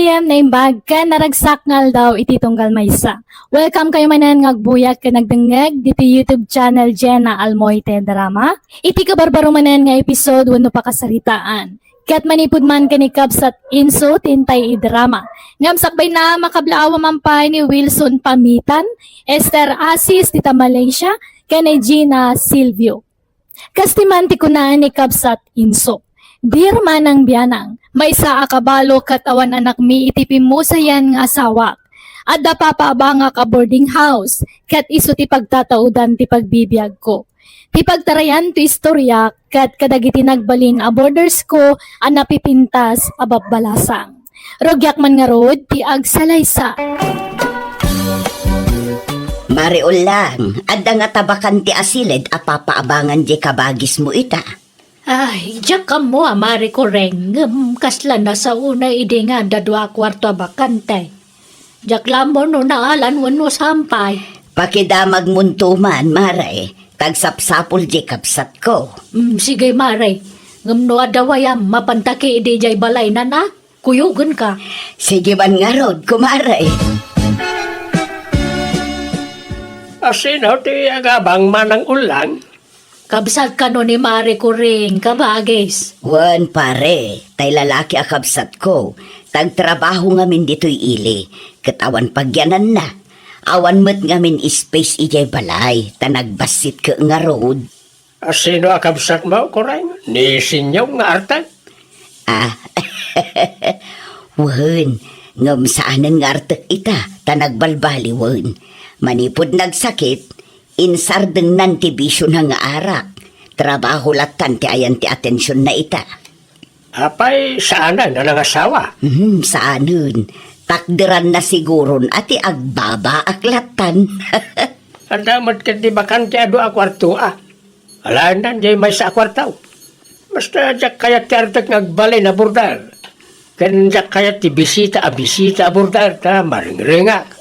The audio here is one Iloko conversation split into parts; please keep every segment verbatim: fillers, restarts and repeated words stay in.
Ken naimbag ken naragsak nga aldaw iti tunggal maysa. Welcome kayo manen nga agbuyak ken agdengngeg diti YouTube channel Jenna Almoite Drama. Iti kabarbaro manen nga episode wenno pakasaritaan. Ket manipud man ken ni Kabsat Inso ti intay idrama. Ngem sakbayna, makablaawa man pay ni Wilson Pamitan, Esther Asis ti ta Malaysia, ken ni Gina Silvio. Kas ti man ti kunaan ni Kabsat Inso, "Dear Manang Bianang, maysa a kabalo ket awan anakmi iti pimmusayan nga asawak. Adda papaabangak a boarding house, ket isu ti pagtataudan ti pagbibiagko. Ti pagtarayan ti istorya ket kadagiti nagbalin a boarders ko a napipintas a babbalasang. Rugiak man ngarud ti agsalaysa." Mare Ullang, adda ngata bakante a siled a papaabangan diay kabagismo ita? Ay, diak ammo a, Mare Kureng, ngem kasla nasaona idi nga adda dua a kuarto a bakante. Diak la ammo no naalan wenno saan pay. Pakidamagmonto man, Mare, ta agsapsapul diay kabsatko. Mm, sige, Mare. Ngem no adda wayam, mapanta kadi idiay balaynan, a? Kuyogenka. Sige man ngarud, kumare. Asino ti agabang, Manang Ullang? Kabsat kano ni Mare Kureng, kabagis? Wen, pare, tay lalaki a kabsatko, ta agtrabaho ngamin ditoy ili, ket awan pagyananna. Awan met ngamin space idiay balay, ta nagbassit ket ngarud. Asino a kabsatmo, Kureng? Ni Sinyong nga artek? Ah, wen, ngem saanen nga artek ita, ta nagbalbaliwen. Manipud nagsakit, insardengnan ti bisiona nga arak. Trabaho lattan ti ayan ti atensionna ita. Apay, saanen a nangasawa? Hmm, saanen. Takderanna siguron a ti agbabaak lattan. Adda met ket ti bakante a dua a kuarto, a. Alaenna diay maysa a kuarto. Basta diak kayat ti artek nga agbalin a border. Ken diak kayat ti bisita a bisita a border ta maringrengak.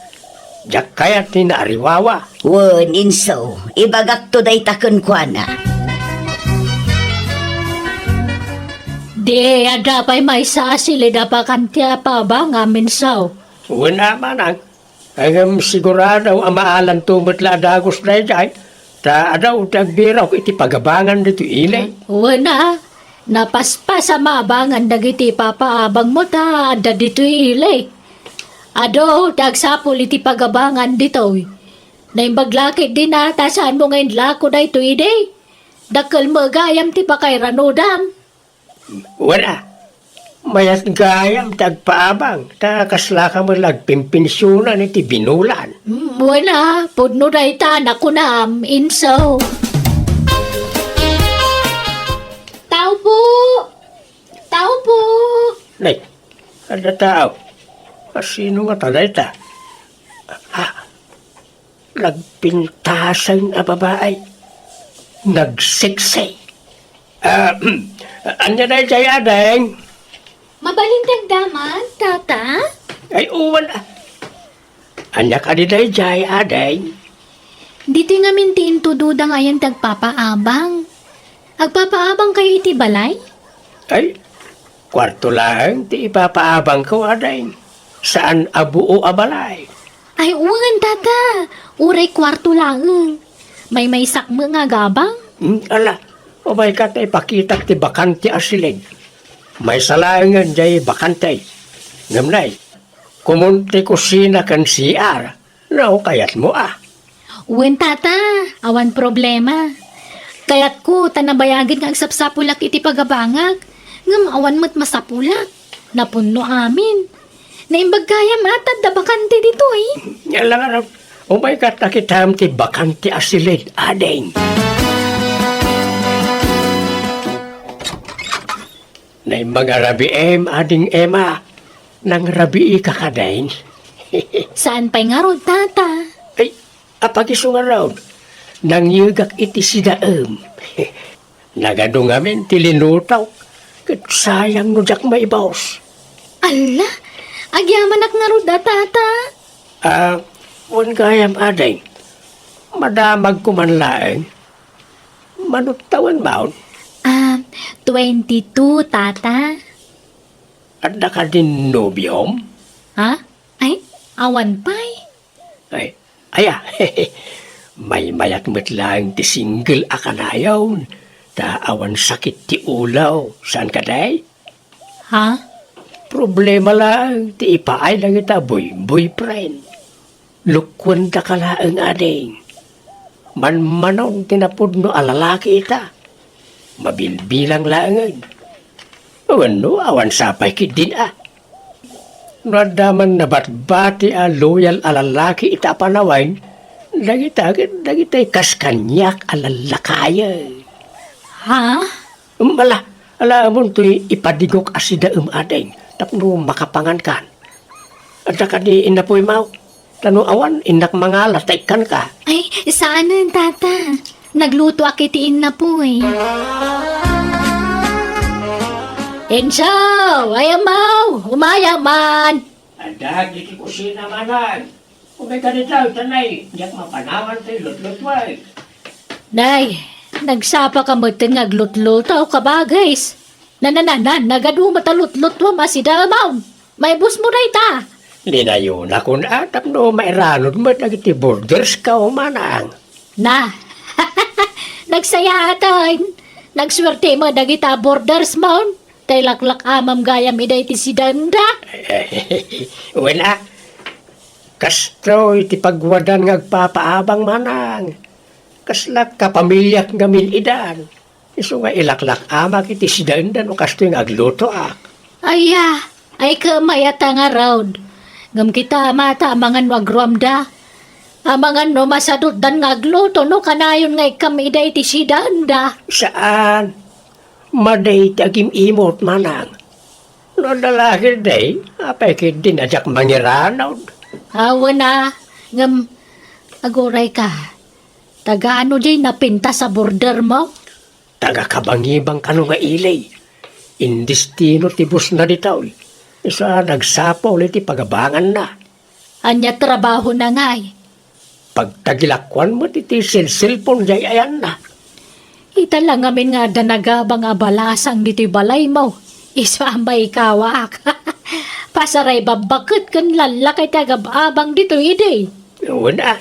Diak kayat ti naariwawa. Wen, inso, ibagakto dayta kenkuana. Di, adda pay maysa a siled a bakante a paabangam, inso. Wen a, manang. Ngem sigurado a maalanto met la a dagus daydiay, ta adu ti agbirok iti pagabangan ditoy ili. Wen a, napaspas a maabangan dagiti papaabangmo ta adda ditoy ili. Adu ti agsapul iti pagabangan ditoy. Naimbag la ketdin a ta saanmo nga inlako daytoy idi. Dakkel met gayam ti pakairanudam. Wen a, mayat gayam ti agpaabang, ta kaslaka met la agpinpensionan iti binulan. Mm, wen a, pudno dayta a nakunam, inso. Tao po! Tao po! Nay, adda tao. Asino ngata dayta? Ah, nagpintasen a babai. Nagseksi. Ah, ania daydiay, ading? Mabalin ti agdamag, tata? Ay, wen a. Ania kadi daydiay, ading? Ditoy ngamin ti intudoda nga ayan ti agpapaabang. Agpapaabang kayo iti balay? Ay, kuarto laeng ti ipapaabangko, ading. Saan a buo a balay. Ay, wen, tata. Uray kuarto laeng. Maymaysak met nga agabang. Hmm, ala, umayka ta ipakitak ti bakante a siled. Maysa laengen diay bakante. Ngem nay, komon ti kusina ken C R, no kayatmo a. Wen, tata, awan problema. Kayatko ta nabayagen nga agsapsapulak iti pagabangak, ngem awan met masapulak. Napunno amin. Naimbag gayam a ta adda bakante ditoy. Ania la ngarud, umayka ta kitam ti bakante a siled, ading. Naimbag a rabiim, ading Emma. Nangrabiika kadin? Saan pay ngarud, tata? Ay, apag-isu ngarud. Nangyegak iti sidaem. Nagadu ngamin ti linutok. Ket sayang no diak maibus. Alla, agyamanak ngarud a, tata. Ah, wen gayam, ading. Madamagko man laeng. Mano tawenmon? Ah, twenty-two, tata. Adda kadin nobiom? Ha? Ay, awan pay. Ay, aya, maymayat met laeng ti single a kanayon, ta awan sakit ti ulo, saan kadi? Ha? Problema laeng ti ipaay dagita boy-boyfriend. Lukkuendaka laeng, ading. Manmanon ti napudno a lalaki ita. Mabilbilang laengen. Wenno, awan sapay ketdin a. No adda man nabatbati a loyal a lalaki ita a panawen, dagita ket dagitay kas kaniak a lallakayen. Ha? Ala, ala, amonto ipadigok a sidaem, ading, tapno makapangankan. Adda kadi innapoymo? Ta no awan, innak mangala ta ikkanka. Ay, saanen, tata. Naglutoak iti innapoy. Enzo, ay, amaw, umaya man. Adda iti kusina, manang. Umay ka dita, tanay, diak mapanawan ti lutlutuay. Nay, nagsapa ka metten nga aglutluto, kabagis. Nanananan, nagadu met a lutlutuam a sidaem. Maibusmo dayta. Dinayonakon a tapno mairanod met dagiti borders ka, manang. Na, nagsayaatan. Nagsuerte met dagita bordersmon. Tay laklak-amam gayam ida iti sidaenda. Wen a, kastoy ti pagwadan nga agpapaabang, manang. Kasla kapamiliak ngamin idan. Isu nga ilaklak-amak iti sidaenda no kastoy nga aglutoak. Aya, ay, kamayat a ngarud. Ngem kita, mata, amangan no agruamda. Amangan no masadutdan nga agluto no kanayon nga ikkam ida iti sidaenda. Saan. Madi ti agim-imot, manang. No adda la ketdi, apay ketdin a diak mangiranod? Awan a, ngem agurayka. Tagano diay napintas a bordermo? Taga-Kabangibang kano nga ili. Indistino ti busna ditoy. Isu a nagsapul iti pagabanganna. Ania trabahona ngay? Pagtagilakuan met iti selselpon diay ayanna. Ita la ngamin nga adda nagabang a balasang ditoy balaymo. Isu a maikawaak. Pasaray babbaket ken lallakay ti agab-abang ditoy idi. Wen a,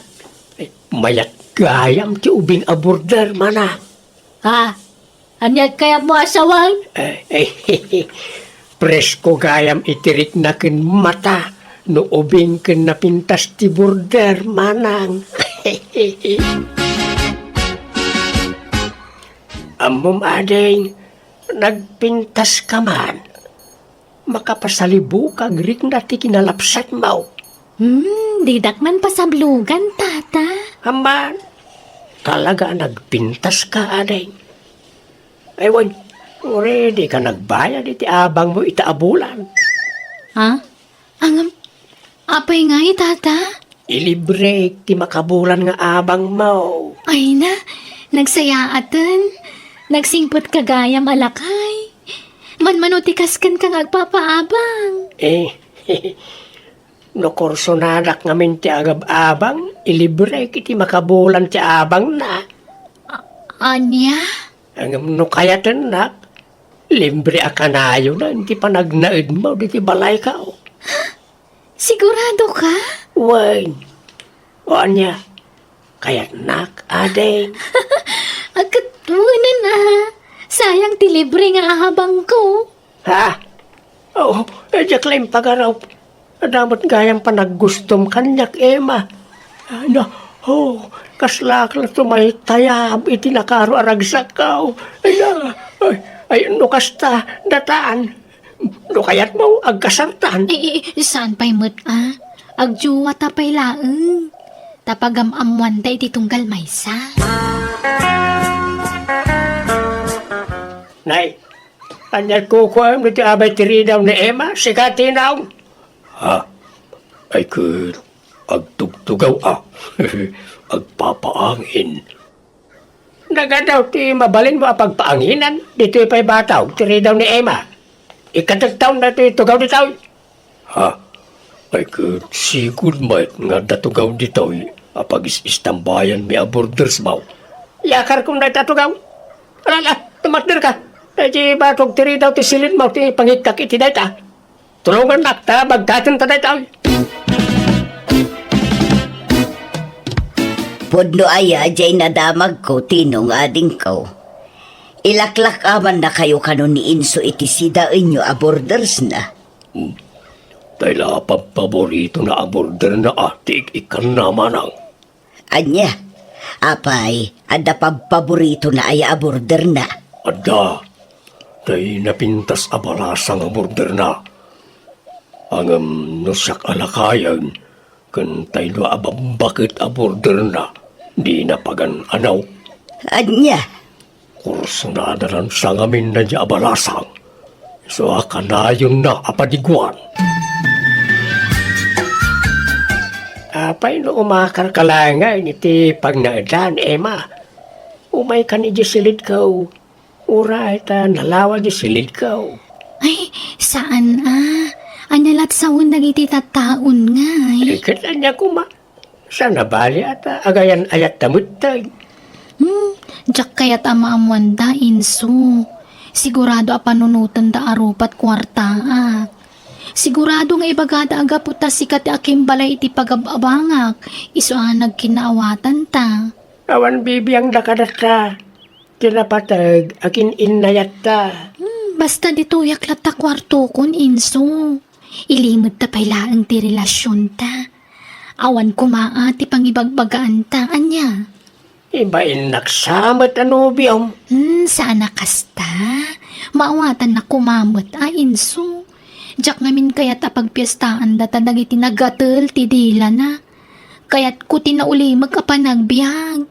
mayat gayam ti ubing a border, manang. Ha? Ania kayatmo a sawen? Eh, eh, presko gayam iti rikna ken mata no ubing ken napintas ti border, manang. Ammom, ading, nagpintas ka man. Makapasalibuk a agrikna ti kinalapsatmo. Hmm, didak man pasablugan, tata. Amman, talaga a nagpintas ka, ading. Ay, wen, ready ka nagbayad iti abangmo ita a bulan. Ha? Ngem, apay ngay, tata? Ilibrek ti makabulan nga abangmo. Ay na, nagsayaaten. Nagsingpet ka gayam a lakay. Manmano ti kasken ka nga agpapaabang. Eh, no kursonadak ngamin ti agab-abang, ilibrek iti makabulan ti abangna. A-, ania? Ngem no kayatennak, libre a kanayonan ti panagnaedmo diti balayko. Sigurado ka? Wen. O ania? Kayatnak, ading. Aket wenen a. Sayang ti libre nga abangko. Ha? Oo, eh, diak la impagarup. Adda met gayam panaggustom kaniak, Emma. Ay na, oh, kaslaak la tumaytayab iti nakaro a ragsakko. Ay na, ay, ay, no kasta, datan. No kayatmo, agkasartan. Eh, eh, saan pay met a? Agjuwata pay laeng. Ta pagam-ammoanta iti tunggal maysa. Nay, ania kukuam ditoy abay ti ridaw ni Emma? Sika ti naong. Ha? Ay, ket agtugtugaw a. Agpapaangin. Nagadaw ti mabalinmo a pagpaanginan ditoy pay bataw ti ridaw ni Emma. Ikkatektaon daytoy tugaw ditoy. Ha? Ay, ket sigud met nga adda tugaw ditoy a pagis-istambayanmi a bordersmo. Yakarkon dayta tugaw. Ala, ala, tumakderka. Daydi batog ti ridaw ti silitmo ti pangikkak iti dayta. Tulongannak ta bagkaten ta daytoy. Pudno aya jay nadamagko, Tino nga adingko. Ilaklak-amannakayo kano ni Inso iti sidaenyo a bordersna. Hmm. Tay la pabpaboritona a borderna a ti ik-ikkanna, manang. Ania? Apay, adda pabpaboritona aya a borderna? Adda. Tay napintas a balasang a borderna. Ngem no siak a lakayen, ken tay dua a bambaket a borderna, dina pagan-anaw. Ania? Kursunada lan sangamin daydiay a balasang. Isu a kanayonna a padiguan. Apay no umakarka laengen iti pagnaedan, Emma? Umaykan idiay silidko. Uray ta nalawa diay silidko. Ay, saan a. Ania lat sawen dagiti tattaon ngay? Eh, ket ania koma? Saan a bali a ta agayan-ayatta metten. Hmm, diak kayat a maammoanda, Inso. Sigurado a panunotenda a rupat kuartaak. Sigurado nga ibagada a gapu ta sika ti akimbalay iti pagab-abangak, isu a nagkinnaawatanta. Awan bibiangda kadatta. Ti napateg a kin-innayatta. Hmm, basta ditoyak latta kuartokon, Inso. Ilimedta pay laeng ti relasionta. Awan koma a ti pangibagbagaanta, ania? Ibainnak sa met a nobiom. Hmm, saan a kasta. Maawatannak koma met a, Inso. Diak ngamin kayat a pagpiestaanda ta dagiti nagatel ti dilana. Kayatko ti naulimek a panagbiag.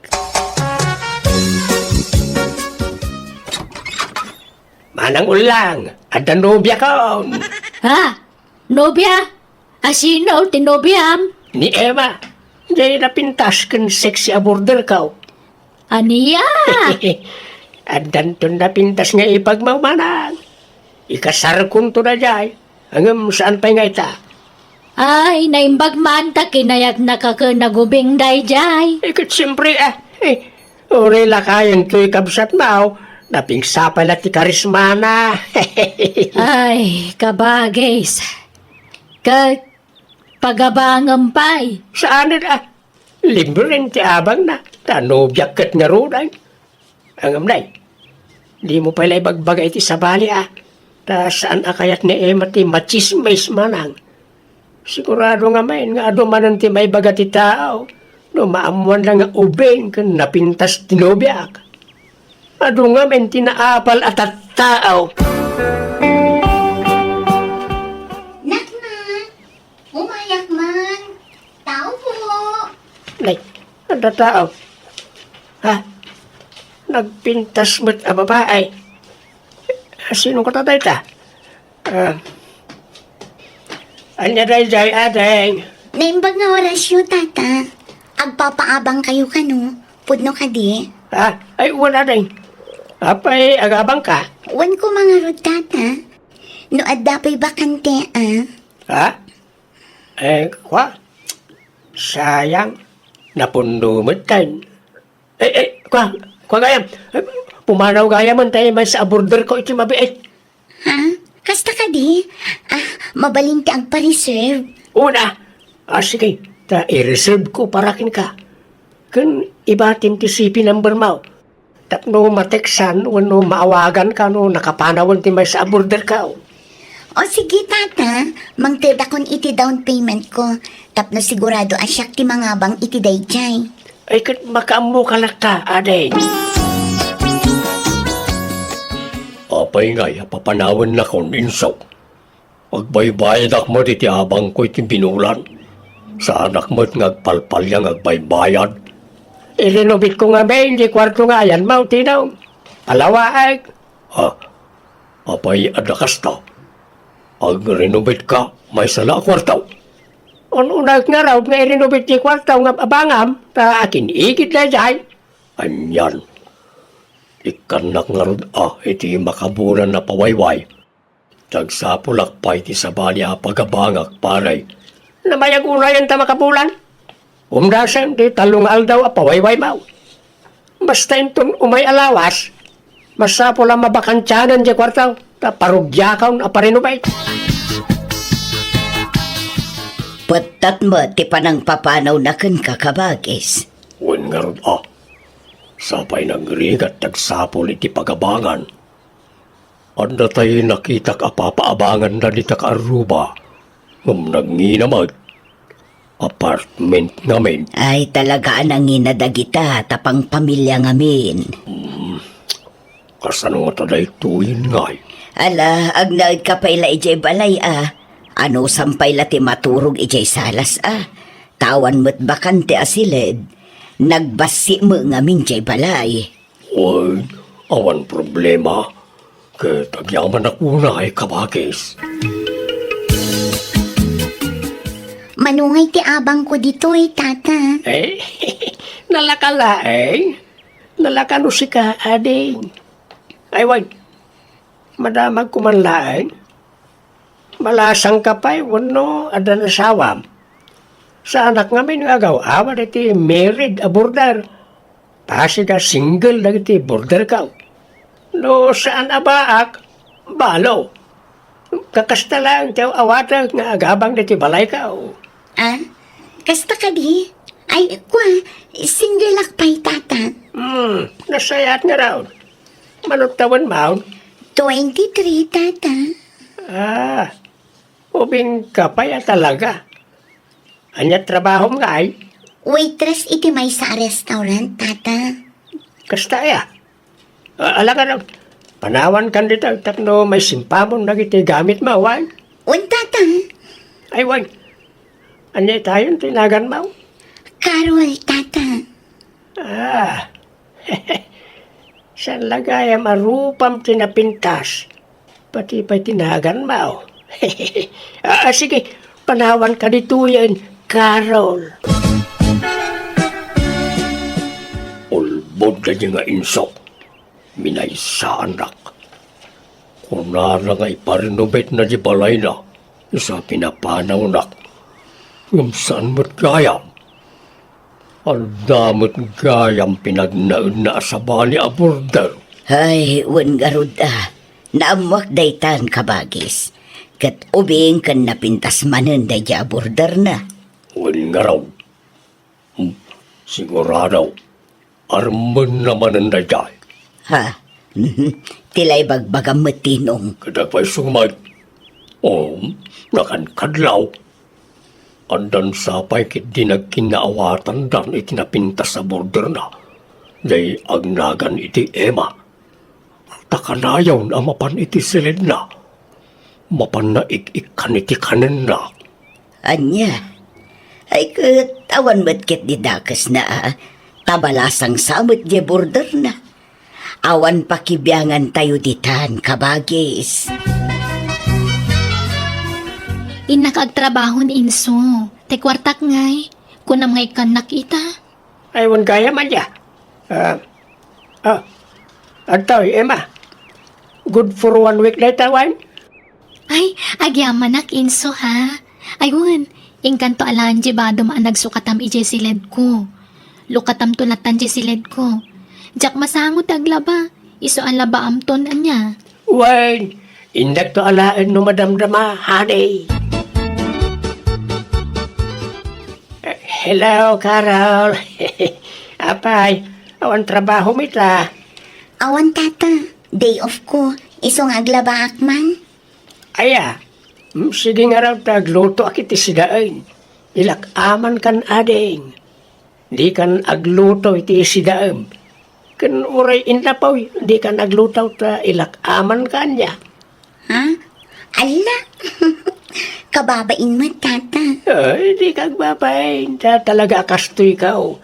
Manang Ullang, adda nobiakon. Ha? Nobia? A sino ti nobiam? Ni Emma. Jay napintas ken sexy a borderko. Ania? Addanton napintas nga ipagmawmanang. Ikasarkonto daydiay. Ngem saan pay nga ita? Ay, naimbag man ta kinayatnaka ken nagubing daydiay. Eh, ket siempre, ah, eh, uray lakayen toy kabsatmo, napigsa pay la ti karismana. Ay, kabagis. Ket pagabangem pay. Saanen, ah, libre ti abangna, ta nobiak ket ngaruden. Ngem, nay, dimo pay la ibagbaga iti sabali, a. Ta saan a kayat ni Emma ti matsismis, manang. Sigurado ngamin nga adu manen ti maibaga ti tao no maammoanda nga ubing ken napintas ti nobiak. Adu ngamin ti naapal a tattao. Naknak, umayak man. Tao po. Nay, adda tao. Ha? Nagpintas met a babae. Sino kata dayta? Ah, ania daydiay, ading? Naimbag nga orasyo, tata. Agpapaabangkayo kano? Pudno kadi? Ah, ay, wen, ading. Apay, agabangka? Wen koma ngarud, tata. No adda pay bakante, a. Ha? Eh, kua? Sayang. Napundo metten. Eh, eh, kua, kua gayam. Eh, pumanaw gayam, tay maysa a borderko iti mabiit. Ha? Kasta kadi? Ah, mabalin ti agpa-reserve? Una. Ah, sige. Ta i-reserve ko para kenka. Ken ibatim ti C P number mo. Tapno mateksan wenno maawaganka no nakapanawen ti maysa a borderko. O sige, tata, mangtedakon iti down payment ko tapno sigurado a siak ti mangabang iti daydiay. Ay, ket makaammoka latta, ading. Apay ngay a papanawennakon, inso? Agbaybayadak met iti abangko iti binulan. Saanak met nga agpalpalia nga agbaybayad. I-renovatesko ngamin diay kuarto nga ayanmo, Tino. Alawaek. Ah, apay adda kasta? Ag-renovatetka maysa la a kuarto? Un-unaek ngarud nga i-renovate ti kuarto nga abangam, ta akin-igid daydiay. Anian, ikkannak ngarud a iti makabulan a pawayway. Nagsapulak pay ti sabali a pagabangak, pare. Namayag unayen ta makabulan? Umdasen ti tallo nga aldaw a pawaywaymo. Basta inton umay a lawas, masapul a mabakantianan diay kuarto, ta parugiakon a pa-renovate. Tatmet ti panangpapanawna kenka, kabagis. Wen ngarud a, sapay nagrigat ti agsapul iti pagabangan. Adda tay nakitak a papaabanganda dita kaarruba, ngem nangina met. Apartment ngamin. Ay, talaga a nangina dagita ta pangpamilia ngamin. Hmm, kasano ngata daytoyen ngay? Ala, agnaedka pay la idiay balay a. Anusam pay la ti maturog idiay salas a. Ta awan met bakante a siled. Nagbassi met ngamin diay balay. Wen, awan problema. Ket agyamanak unay, kabagis. Manungay ti abangko ditoy, Tata. Eh, nalaka laeng? Nalaka no sika, ading? Ay, wen, madamagko man laeng. Malasangka pay wenno adda asawam? Saanak ngamin nga agaw-awat iti married a border. Pasig a single dagiti borderko. No saan a baak, balo. Kakasta laeng ti aw-awatek nga agabang dagiti balayko. Ah, kasta kadi? Ay, kua, single ak pay, Tata. Hmm, nasayaat ngarud. Mano tawenmo? Twenty-three, Tata. Ah, ubingka pay a talaga. Ania trabahom ngay? Waitress iti maysa a restaurant, Tata. Kasta aya? A-, ala ngarud, panawankan dita tapno maisimpamon dagiti gamitmo, wen? Wen, Tata. Ay, wen. Ania itayon ti naganmo? Carol, Tata. Ah. Saan la gayam a rupam ti napintas? Pati pay ti naganmo. Ah, sige, panawanka ditoyen, Carol. Ulbod daydi nga inso, minaysaanak. Kunana nga iparenovate na di balayna, isu a pinapanawnak. Ngem saan met gayam? Adda met gayam pinagnaedna a sabali a border. Ay, wen ngarud a. Naammoak daytan, kabagis. Ket ubing ken napintas manen daydi a borderna. Wen ngarud. Hmm, sigurado. Armenna manen daydiay. Ha? Ti la ibagbagam met, Tinong. Ket apay sumat? O, nakankadlaw. Addan sapay ketdi nagkinnaawatandan iti napintas a borderna. Jay agnagan iti Emma. Ta kanayon a mapan iti siledna, mapanna ik-ikkan iti kanenna. Ania? Ay ket, awan met ketdi dakesna a, ta balasang sa met diay borderna. Awan pakibiangantayo ditan, kabagis. Innak agtrabaho ni Inso. Ti kuartak ngay, kunam nga ikkannak ita. Ay, wen gayam, ania? Ah, ah, adtoy, Emma. Good for one week dayta, wen? Ay, agyamanak, Inso, ha? Ay, wen, inkanto alaen diay badom a nagsukatam idiay siledko. Lukatamto latan diay siledko. Diak masango ti aglaba. Isu a labaamton, ania? Wen, indakto alaen no madamdama, honey. Eh, hello, Carol. Apay, awan trabahom ita? Awan, Tata. Day off ko. Isu nga aglabaak man. Aya, mm, sige ngarud ta aglutoak iti sidaem. Ilak-amankan, ading. Dikan agluto iti sidaem. Ken uray innapoy, dikan agluto ta ilak-amankan, ania? Ha? Alla? Kababain met, Tata. Ay, dika agbabain. Ta talaga a kastoyko.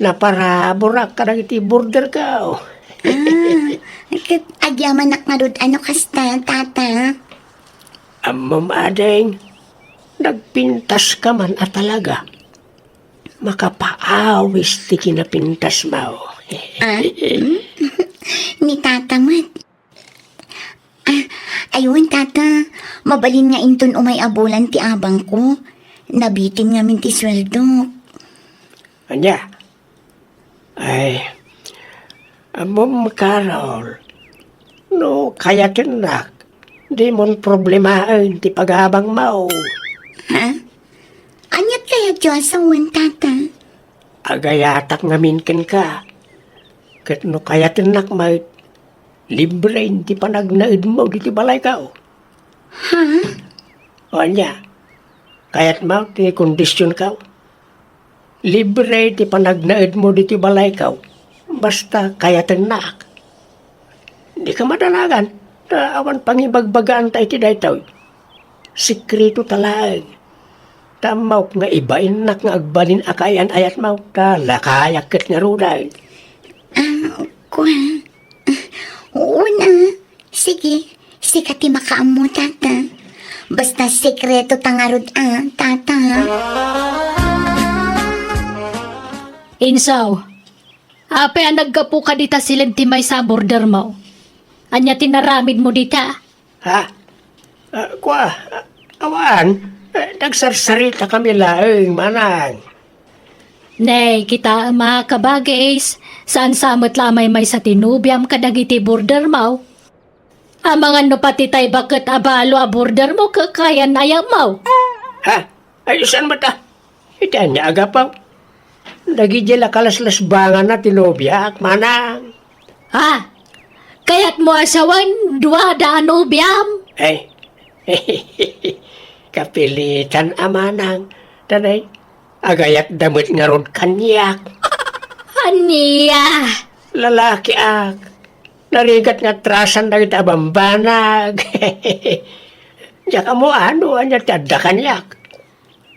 Naparaburak kadagiti borderko. Ah, ket agyamanak ngarud a no kasta, Tata. Ammom, ading, nagpintaska man a talaga. Makapaawis ti kinapintasmo. Ah, hmm? Ni Tata met. Ah, aywan, Tata. Mabalin nga inton umay a bulan ti abangko. Nabitin ngamin ti sueldok. Ania? Ay, ammom, Carol, no kayatennak, dimon problemaen ti pagabangmo. Ha? Ania Dios, awan, Tata. Agayatak ngamin kenka. Ket no kayatennak met, libre ti panagnaedmo ditoy balayko. Ha? O ania, kayatmo ti kondisionko? Libre ti panagnaedmo ditoy balayko, basta kayatennak. Dika madanagan, ta awan pangibagbagaanta iti daytoy. Sekreto ta laeng. Ta ammok nga ibainnak nga agbalin a kaayan-ayatmo, ta lakayak ket ngaruden. Ah, kua. Una, sige, sika ti makaammo, Tata. Basta sekreto ta ngarud a, Tata. Insaw, apay a naggapuka dita siled ti maysa a bordermo? Ania ti naramidmo dita? Ha? Ah, kua, ah, awan. Eh, nagsarsaritakami laeng, manang. Nay, kitaem a, kabagis, saan sa met la a maymaysa ti nobiam kadagiti bordermo? Amangan no pati tay baket a balo a bordermo kaayan-ayatmo. Ha? Ay, saan met a? Iti ania a gapu? Dagidiay la kalaslasbanganna ti nobiak, manang. Ah, kayatmo a sawen, duada a nobiam? Ay, kapilitan a manang. Tanay, agayatda met ngarud kaniak. Ania? Lalakiak. Narigat nga atrasan dagiti a bambanag. Diak ammo no ania ti adda kaniak.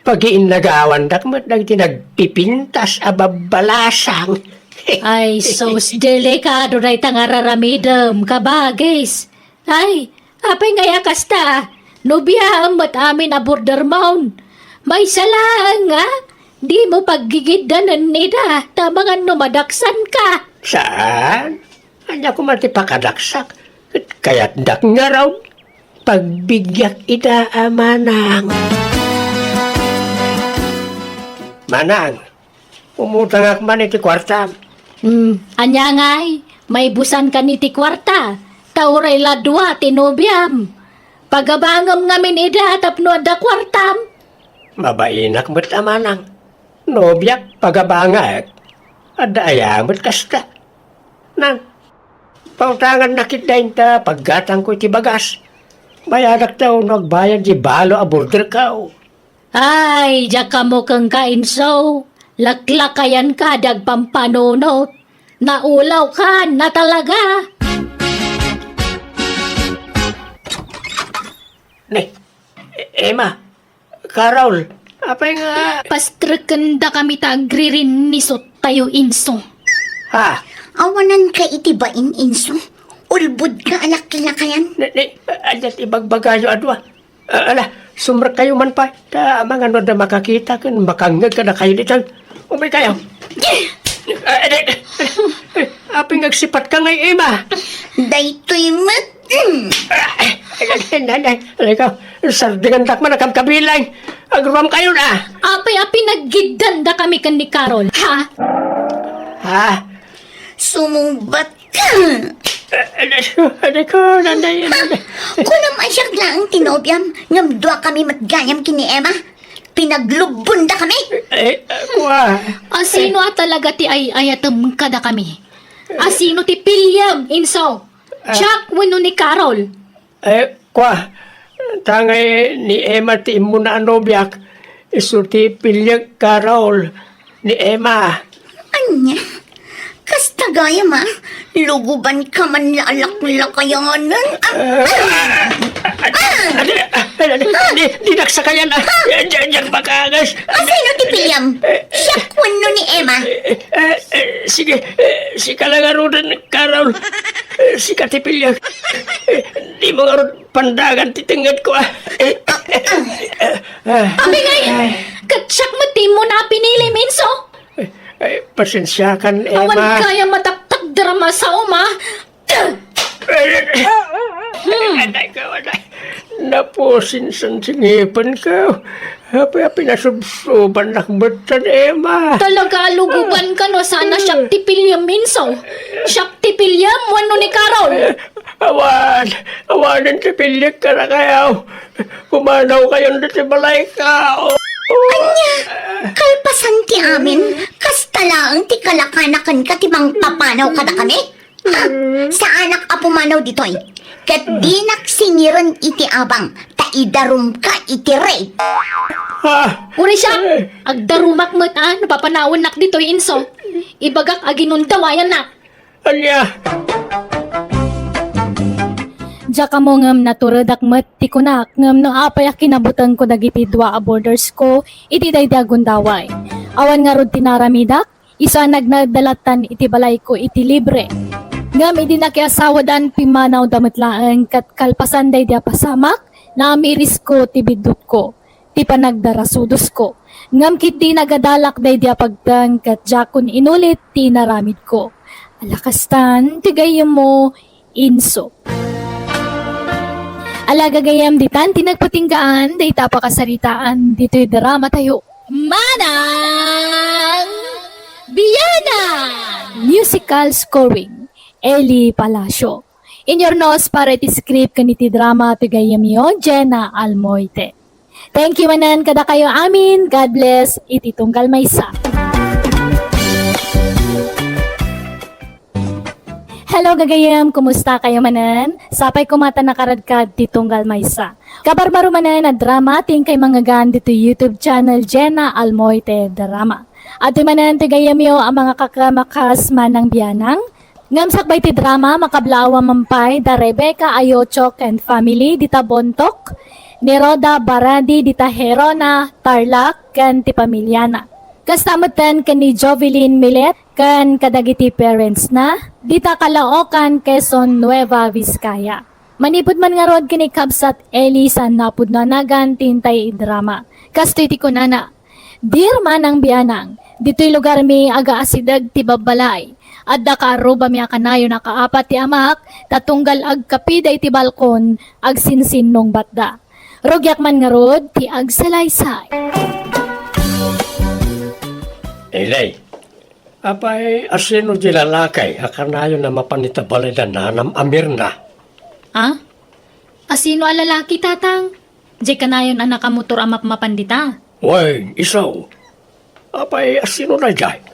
Pagiinnagawandak met dagiti nagpipintas a babbalasang. Ay, sus, delikado dayta nga ar-aramidem, kabagis. Ay, apay ngay a kasta? Nobiaem met amin a bordermon. Maysa laeng nga, dimo paggigiddanen ida, ta amangan no madaksanka. Saan? Ania koma ti pakadaksak? Ket kayatdak ngarud, pagbigiak ida a manang. Manang, umutangak man iti kuartam. Hmm, ania ngay? Maibusankan iti kuarta, ta uray la dua ti nobiam. Pagabangem ngamin ida tapno adda kuartam. Mabainak met a manang. Nobiak, pagabangek. Adda aya met kasta? Nang, pautangannak ida inta paggatangko iti bagas. Bayadakto no agbayad ti balo a borderko. Ay, diak ammo kenka, inso. Laklakayanka di agpampanunot. Naulawkan a talaga. Ne, E-, Emma, Carol, apay nga... Pastrekendakami ta agririnnisot tayo, inso. Ha? Awananka iti bain, inso. Ulbodka a laklakayan. Ne, ne, adda ti ibagbagayo a dua. Ah, ala, sumrekkayo man pay. Ta amangan no adda makakita ken makangngeg kadakayo ditan. Umaykayo. Ah, adi, apay nga agsipatka ngay, Emma? Daytoy met. Mm. Ah, ay, ay, ay, ay, ay, ikaw, sardingandak man a kabkabilang. Agruamkayo na. Apay a pinaggiddandakami ken ni Carol, ha? Ha? Sumungbat ka. Eh, eh, eh, eh, ko, nanay, nanay. Kunam a siak laeng ti nobiam, ngem duakami met gayam ken ni Emma. Pinaglubbondakami. Eh, eh, kua. Asino a talaga ti ay-ayatem kadakami? Asino ti piliem, inso? Ah. Siak wenno ni Carol? Eh, kua, ta ngay ni Emma ti immuna a nobiak, isu ti piliek, Carol, ni Emma. Ania? Kasta gayam a, lugubanka man la a laklakayanen. Ah, ah, ah, ah, di, di, di nagsakayan, ah. Diyan, diyan, makaangas. Asino ti piliam? Siak wenno ni Emma? Eh, eh, eh, sige, eh, sika la ngaruden, Carol. Eh, sika ti piliek. Eh, dimo ngarud pandagan ti tengngedko, ah. Eh, eh, eh, eh, ah. Apay ngay, ket siak met ti immuna a pinilim, inso? Eh, eh, pasensiakan, Emma. Awan gayam a taktakderam a saom, ah. Eh, eh, eh. Hmm. Aday ko, aday. Napusinsan ti ngipenko. Apay a pinasubsubannak metten, Emma. Talaga a lugubanka no saan a siak ti piliem, inso. Siak ti piliem wenno ni Carol? Eh, awan, awanen ti piliek kadakayo. Pumanawkayon ditoy balayko. Ania, kalpasan ti amin, kasta laeng ti kalakanakanka ti mangpapanaw kadakami? Ha? Saanak a pumanaw ditoy. Ket dinak singiren iti abang, ta idarumka iti rape. Ah! Uray siak, agdarumak met a no papanawennak ditoy, inso. Ibagak a ginundawayannak. Ania? Diak ammo ngem naturedak met ti kunak, ngem no apay a kinabutengko dagiti dua a boarders ko iti daydi a gundaway. Awan ngarud ti naramidak, isu a nagnaedda lattan iti balayko iti libre. Ngem idi nakiasawadan, pimmanawda met laeng ket kalpasan daydi a pasamak, naamirisko ti biddutko, ti panagdarasudosko. Ngem ketdi nagadalak daydi a pagteng ket diakon inulit ti inaramidko. Ala kastan ti gayyemmo, inso. Ala gagayyem, ditan ti nagpatinggaan dayta a pakasaritaan ditoy dramatayo. Manang Bianang! Musical scoring, Eli Palacio. Inyurnos para iti script ken iti drama ti gayyemyo, Jenna Almoite. Thank you manen kadakayo amin. God bless iti tunggal maysa. Hello, gagayyem. Kumusta kayo manen? Sapay koma ta nakaradkad ti tunggal maysa. Kabarbaro manen a drama ti inkay mangngegan ditoy YouTube channel Jenna Almoite Drama. Adtoy manen ti gayyemyo a mga kakamakas, Manang Bianang. Ngem sakbay ti drama, makablaawan man pay da Rebecca Ayocho ken family dita Bontoc, ni Rhoda Baradi dita Gerona, Tarlac, ken ti pamiliana. Kasta metten ken ni Jovelyn Milet ken kadagiti parentsna dita Caloocan, Quezon, Nueva Vizcaya. Manipud man ngarud ken ni Kabsat Eli, saan napudno a nagan ti intay idrama. Kastoy ti kunana, Dear Manang Bianang, ditoy lugarmi agaasideg ti babbalay. Adda kaarrubami a kanayon a kaapat ti amak, ta tunggal agkapida iti balkon, agsinsinnungbatda. Rugiak man ngarud ti agsalaysay. Eli, apay, asino di lalaki a kanayon a mapan ita balay da nanam a Mirna? Ah? Asino a lalaki, Tatang? Diay kanayon a nakamotor a mapmapan dita. Wen, isu. Apay, asino daydiay?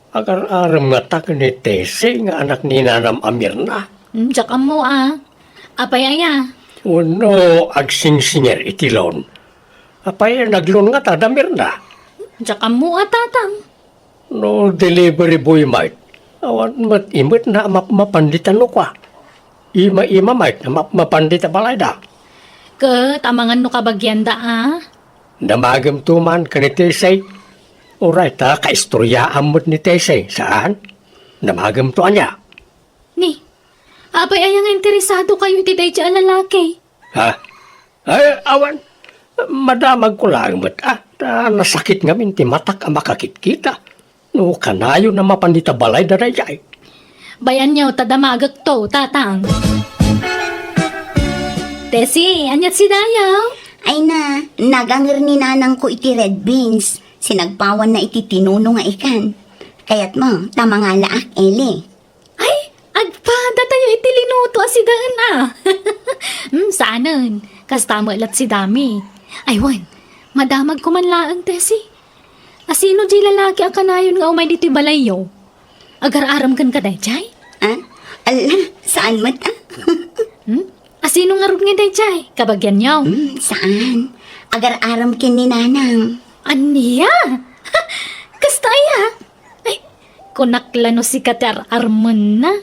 Agar-arem ngata ken ni Tessie nga anak ni nanam a Mirna? Hmm, diak ammo a. Apay aya? Wenno agsingsingir iti loan? Apay, nag-loan ngata da Mirna? Diak ammo a, Tatang. No delivery boy met, awan met imetna a mapmapan dita nukua. Ima-ima met a mapmapan dita balayda. Ket amangan no kabagianda a? Damagemto man ken ni Tessie. Uray ta kaistoriaam met ni Tessie, saan? Damagemto ania? Ni, apay aya nga interesado kayo iti daydiay a lalaki? Ha? Ay, awan. Madamagko laeng met, a, ta nasakit ngamin ti matak a makakitkita. No kanayon a mapan dita balayda daydiay. Bayanyo ta damagekto, Tatang. Tessie, aniat si Dayaw? Ay na, naganger ni nanangko iti red beans. Sinagpawanna iti tinuno nga ikan. Kayatmo ta mangalaak, Eli? Ay, agpada tayo iti linuto a sidaen a. Hmm, saanen. Kasta met lat si Dami. Ay, wen, madamagko man laeng, Tessie. Asino diay lalaki a kanayon nga umay ditoy balayyo? Agar-arem kenka daydiay? Ah? Ala, saan met a? Hmm? Asino ngarud nga daydiay? Kabagianyo? Hmm, saan. Agar-arem ken ni Nanang. Ania? Kasta aya? Ay, kunak la no sika ti ar-armenna.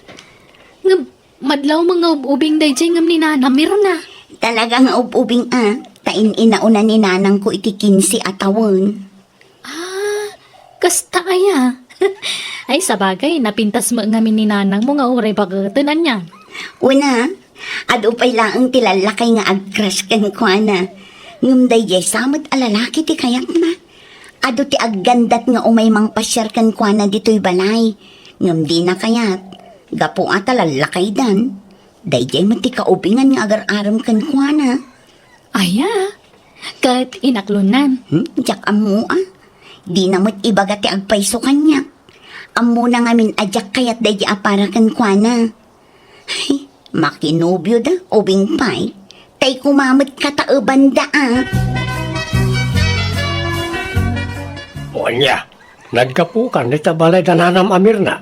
Ngem, madlaw nga ub-ubing daydiay ngem ni Nana Mirna. Talaga nga ub-ubing a, ta in-inauna ni nanangko iti kinse a tawen. Ah, kasta aya? Ay, sabagay, napintas met ngamin ni nanangmo nga uray baketen, ania? Wen a, adu pay laeng ti lallakay nga ag-crush kenkuana. Ngem daydiay sa met a lalaki ti kayatna. Adu ti aggandat nga umay mangpasiar kenkuana ditoy balay. Ngem dina kayat. Gapu a ta lallakaydan. Daydiay met ti kaubingan nga agar-arem kenkuana. Aya? Ket inaklonnan? Hmm, diak ammo a. Dina met ibaga ti agpayso kaniak. Ammona ngamin a diak kayat daydiay a para kenkuana. Ay, makinobio da, ubing pay. Tay kumamet kataeban da a. O ania, naggapukan dita balay da nanam a Mirna.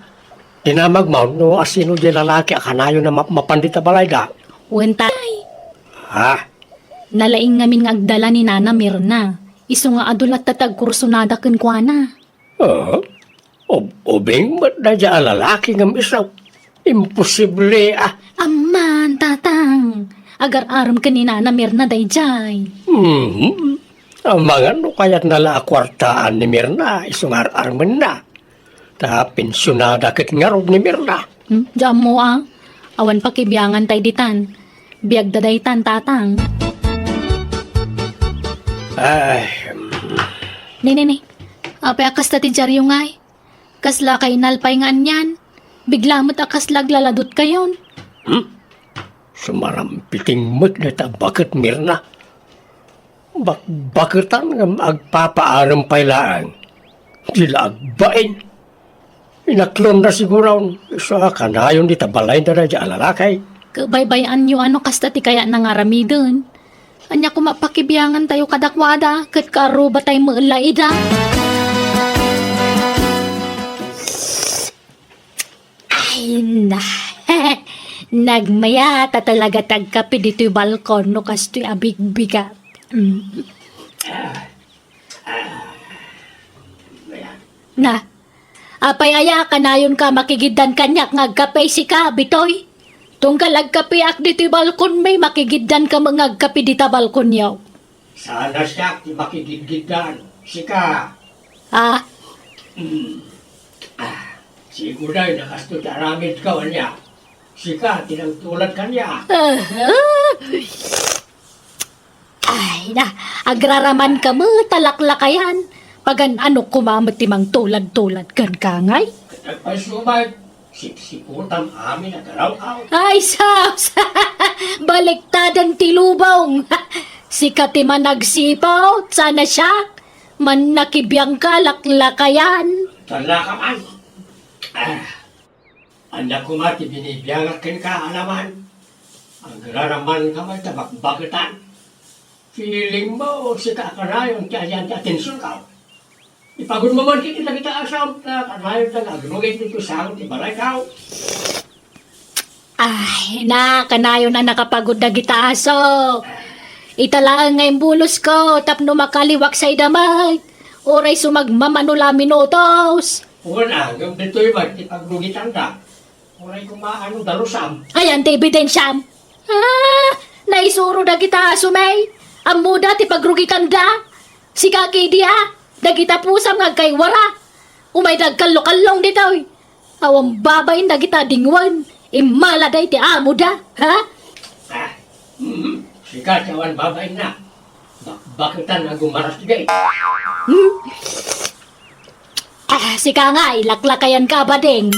Dinamag maw no asino di lalaki a kanayon a map-, mapan dita balay da. Wen tay. Ha? Nalaing ngamin nga agdala ni Nana Mirna. Isu nga adu latta ti agkursunada kenkuana. Ah? Ub-, ubing met daydiay a lalaki ngem isu. Imposible, ah. Amman, Tatang. Agar-arem ken ni Nana Mirna daydiay. Mhm. Amangan no kayatna la a kuartaan ni Mirna, isu nga ar-armenna. Ta pensionada ket ngarud ni Mirna. Hmm, diak ammo, ah. Awan pakibiangan tay ditan. Biagda daytan, Tatang. Ay. Ni, ni, ni. Apay a kasta ti diaryo ngay? Kasla kainalpay nga anian? Bigla met a kasla aglaladutkayon. Hmm? Sumarampiting met dayta a baket, Mirna. Bakbaketan ngem agpapaarem pay laeng. Di la agbain. Inaklonda siguron, isu a kanayon dita balayda daydiay a lalaki. Kabaybay-anyo a no kasta ti kayatna nga aramiden. Ania koma pakibiangan tayo kadakuada, ket kaarruba tay met la ida. Ay, na. Nagmayat a talaga ti agkape ditoy balkon no kastoy a bigbigat. Mm. Na, apay aya, kanayonka makigiddan kaniak nga agkape sika, Bitoy? Tunggal agkapeak ditoy balkonmi, makigiddanka met nga agkape dita balkonyo. Saan a siak ti makigidgiddan, sika. Ah? Hmm. Ah, sigurado a kastoy ti aramidko, ania? Sika ti nangtulad kaniak. Ah. Ay, na, agraramanka met a laklakayan. Pagan-ano koma met ti mangtulad-tulad kenka ngay? Ket agpayso met, sipsiputam amin a garaw-aw. Ay, sus! Baliktaden ti lubong. Sika ti managsiput, saan a siak. Mannakibiangka, laklakayan. Talaka man. Ah. Ania koma ti binibiangak kenka, Alaman? Agraramanka met a bakbaketan. Feeling mo, sika a kanayon ti ayan ti atensionko. Ipagudmo man ket dagita asam ta kanayon nga agrugit ditoy sango ti balayko. Ay, na, kanayon a nakapagud dagita aso. Ita laeng nga imbulosko tapno makaliwak sa idamag. Uray sumagmamano la minutos. Wen, ngem ditoy met ti pagrugitanda. Uray koma, ano, darusam. Ayan ti ebidensiam. Ah, naisuro dagita asumay. Ammoda ti pagrugitanda. Sika kidi a, dagita pusam nga agkaywara. Umay dagkallokallong ditoy. Awan babain dagita dingwen. Immala day ti amoda, ha? Ah, mm, sika ti awan babainna. Bakbaketan a gumaras diay. Hmm? Ah, sika nga, ilaklakayan ka, bading.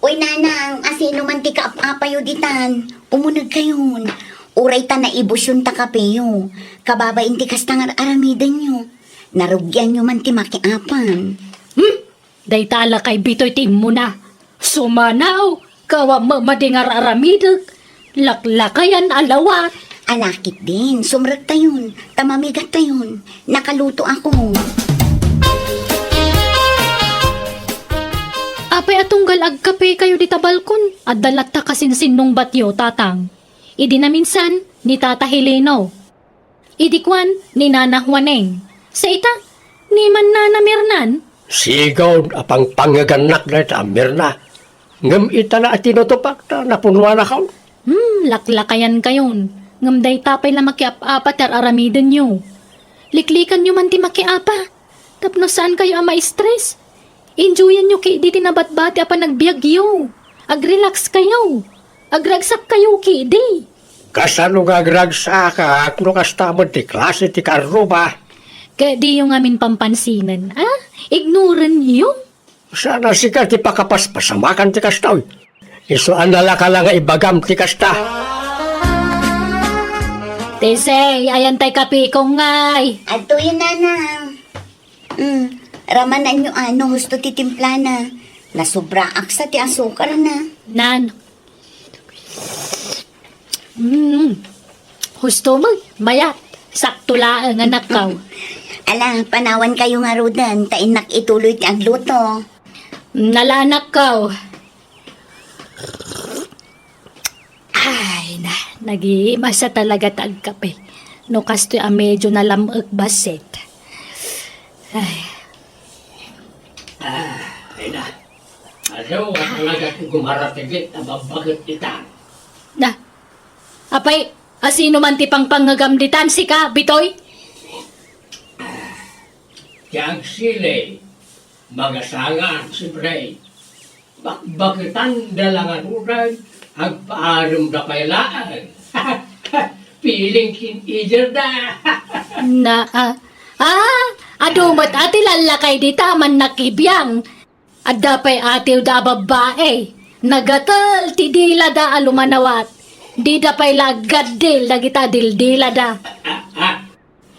Uy, nanang, asino man ti kaap-apayo ditan? Umuneg kayon. Uray ta naibusyon ta kapeyo. Kababain ti kasta nga ar-aramidenyo. Narugianyo man ti makiapan. Hmm? Dayta a lakay Bitoy ti immuna. Sumanaw, kawa mamadi nga ar-aramidek. Laklakayan a lawat. Alakit din, sumrektayon, ta mamigattayon. Nakaluto ako. Apay a tunggal agkapekayo dita balkon, adda latta kasinsinnungbatyo, Tatang. Idi naminsan, ni Tata Heleno. Idi kuan ni Nana Juaneng, "Sa ita, ni man Nana Mirnan?" Sigud a pangpangegannak dayta a Mirna. Ngem ita la a tinutupak ta napunuanakon. Hmm, laklakayan kayon. Ngem dayta pay la makiap-apa ti ar-aramidenyo. Liklikanyo man ti makiapa. Tapno saan kayo a ma-stress. Enjoyanyo kidi ti nabatbati a panagbiagyo. Agrelax kayo. Agragsak kayo kidi. Kasano nga agragsakak no kasta met ti klase ti kaarruba? Ket diyo ngamin pampansinen, a? Ignoranyo? Saan a sika ti pakapaspasamakan ti kastoy. Isu a nalaka la nga ibagam ti kasta. Tesey, ayan tay kapikong ngay. Adtoyen, nanang. Mm, ramananyo a no husto ti timplana. Nasobraak sa ti asukarna. Nan. Mm. Husto mo, mayat. Sakto laeng, anakkaw. Ala, panawankayo ngaruden, ta innak ituloy ti agluto. Nalanak kaw. Ay, na, nagimasa talaga ta agkape. No kastoy a medyo nalam-ek bassit. Ay. Ah, ay na. Adu, talaga ti gumaratigit a babbaket ita. Na, apay, asino man ti pangpangngegam ditan, sika, Bitoy? Ti agsili, magasanga, siyempre. Bakbaketan da la ngaruden, agpaaremda pay laeng. Piling teenager da. Na, ah, ah, adu met a ti lallakay dita, mannakibiang. Adda pay atiwda a babbai. Nagatel ti dilada a lumanawat. Dida pay la aggaddil dagita dildilada. Ah, ah.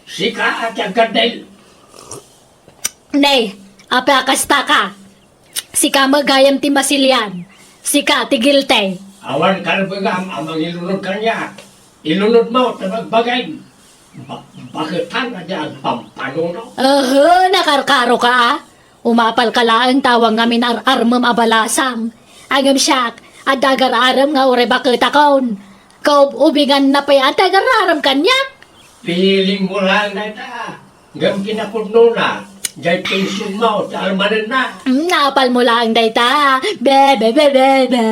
Sika a ti aggaddil. Nay, apay a kasta ka? Sika met gayam ti masilian. Sika ti guilty. Awan karbengam a mangilunod kaniak. Ilunodmo ta bagbagim. Ba-, baketan a di agpampanuno. Aha, nakarkaro ka, a? Umapal ka laeng ta awan ngamin ar-armem a balasang. Ngem siak, adda agar-arem nga uray baketakon. Kaub-ubinganna pay a ti agar-arem kaniak. Piling mo laeng dayta. Ngem kinapudnona, jay pensionmo ti almanenna. Mm, naapal mo laeng dayta. Be, be, be, be, be.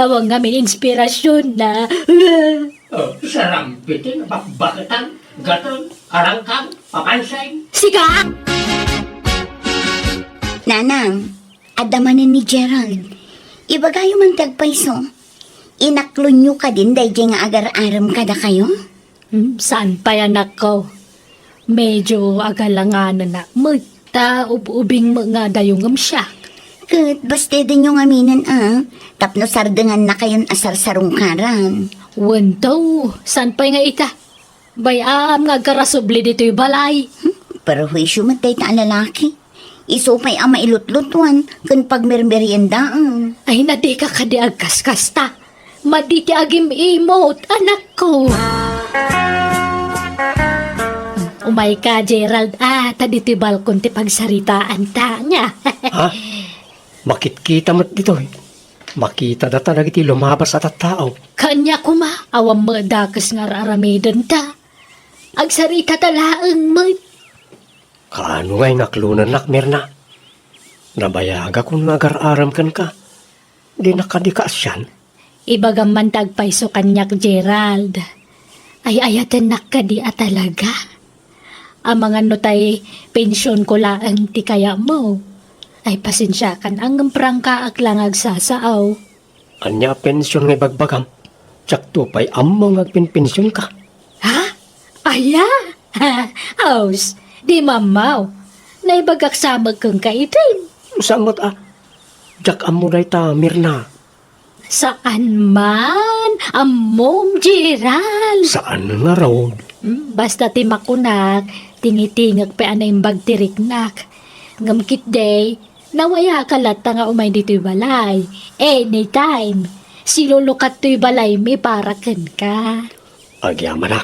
Awan ngamin inspirasionna. Oh, sarambit nga bakbaketan, gatel, karangkang, papansay. Sika! Nanang, adda manen ni Gerald. Ibagayo man ti agpayso. Inaklonyo kadin daydiay nga agar-arem kadakayo? Hmm, saan pay, anakko? Medyo agalanganan met. Ta ub-ubing met nga adayo ngem siak. Ket bastedenyo ngaminen a, tapno sardengannakayon a sarsarungkaran. Wen to, saan pay nga ita? Bay-am nga agkarasubli ditoy balay. Hmm, perhuisio met dayta a lalaki. Isu pay a mailutlutuan ken pagmermeriendaen. Ay, na dika kadi agkaskasta. Madi ti agim-imot, anakko. Umayka, Gerald, a, ta ditoy balkon ti pagsaritaanta, ania? Ha? Makitkita met ditoy. Makita data dagiti lumabas a tattao. Kania koma, awan met dakes nga ar-aramidenta. Agsaritata laeng met. Kaano ngay nga aklonennak, Mirna? Nabayagakon nga agar-arem kenka. Dinak kadi kaasian? Ibagam man ta agpayso kaniak, Gerald. Ay-ayatennak kadi a talaga? Amangan no tay pensionko laeng ti kayatmo. Ay, pasensiakan, ngem prangkaak la nga agsasao. Ania a pension nga ibagbagam? Diakto pay ammo nga agpenpensionka. Ha? Aya? Aus, di mammaw. Naibagak sa met kenka itin. Saan met a? Diak ammo dayta, Mirna. Saan man? Ammom, Gerald. Saan ngarud? Hmm, basta ti makunak, tingitingek pay a naimbag ti riknak. Ngem ketdi, nawayaka latta nga umay ditoy balay. Anytime. Silulukat toy balaymi para kenka. Agyamanak.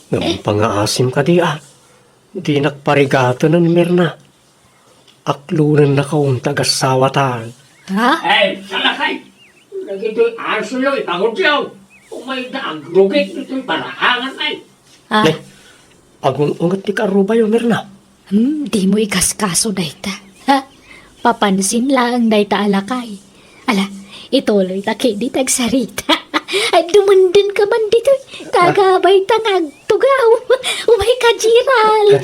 Ngem pangaasim kadi a. Dinak parigatenen, Mirna. Aklonennakon ti agasawatan. Ha? Ay, salakay! Dagitoy asoyo, ipangudyo. Umayda agrugit ditoy paraangan, ay. Ah. Ne, agung-unget ti karubayo, Mirna. Hmm, dimo ikaskaso dayta. Ha? Papansin laeng dayta a lakay. Ala, ituloy ta kadi ti agsarita. Ay, dumenden ka man ditoy. Tagabay ta nga agtugaw. Umayka, Gerald.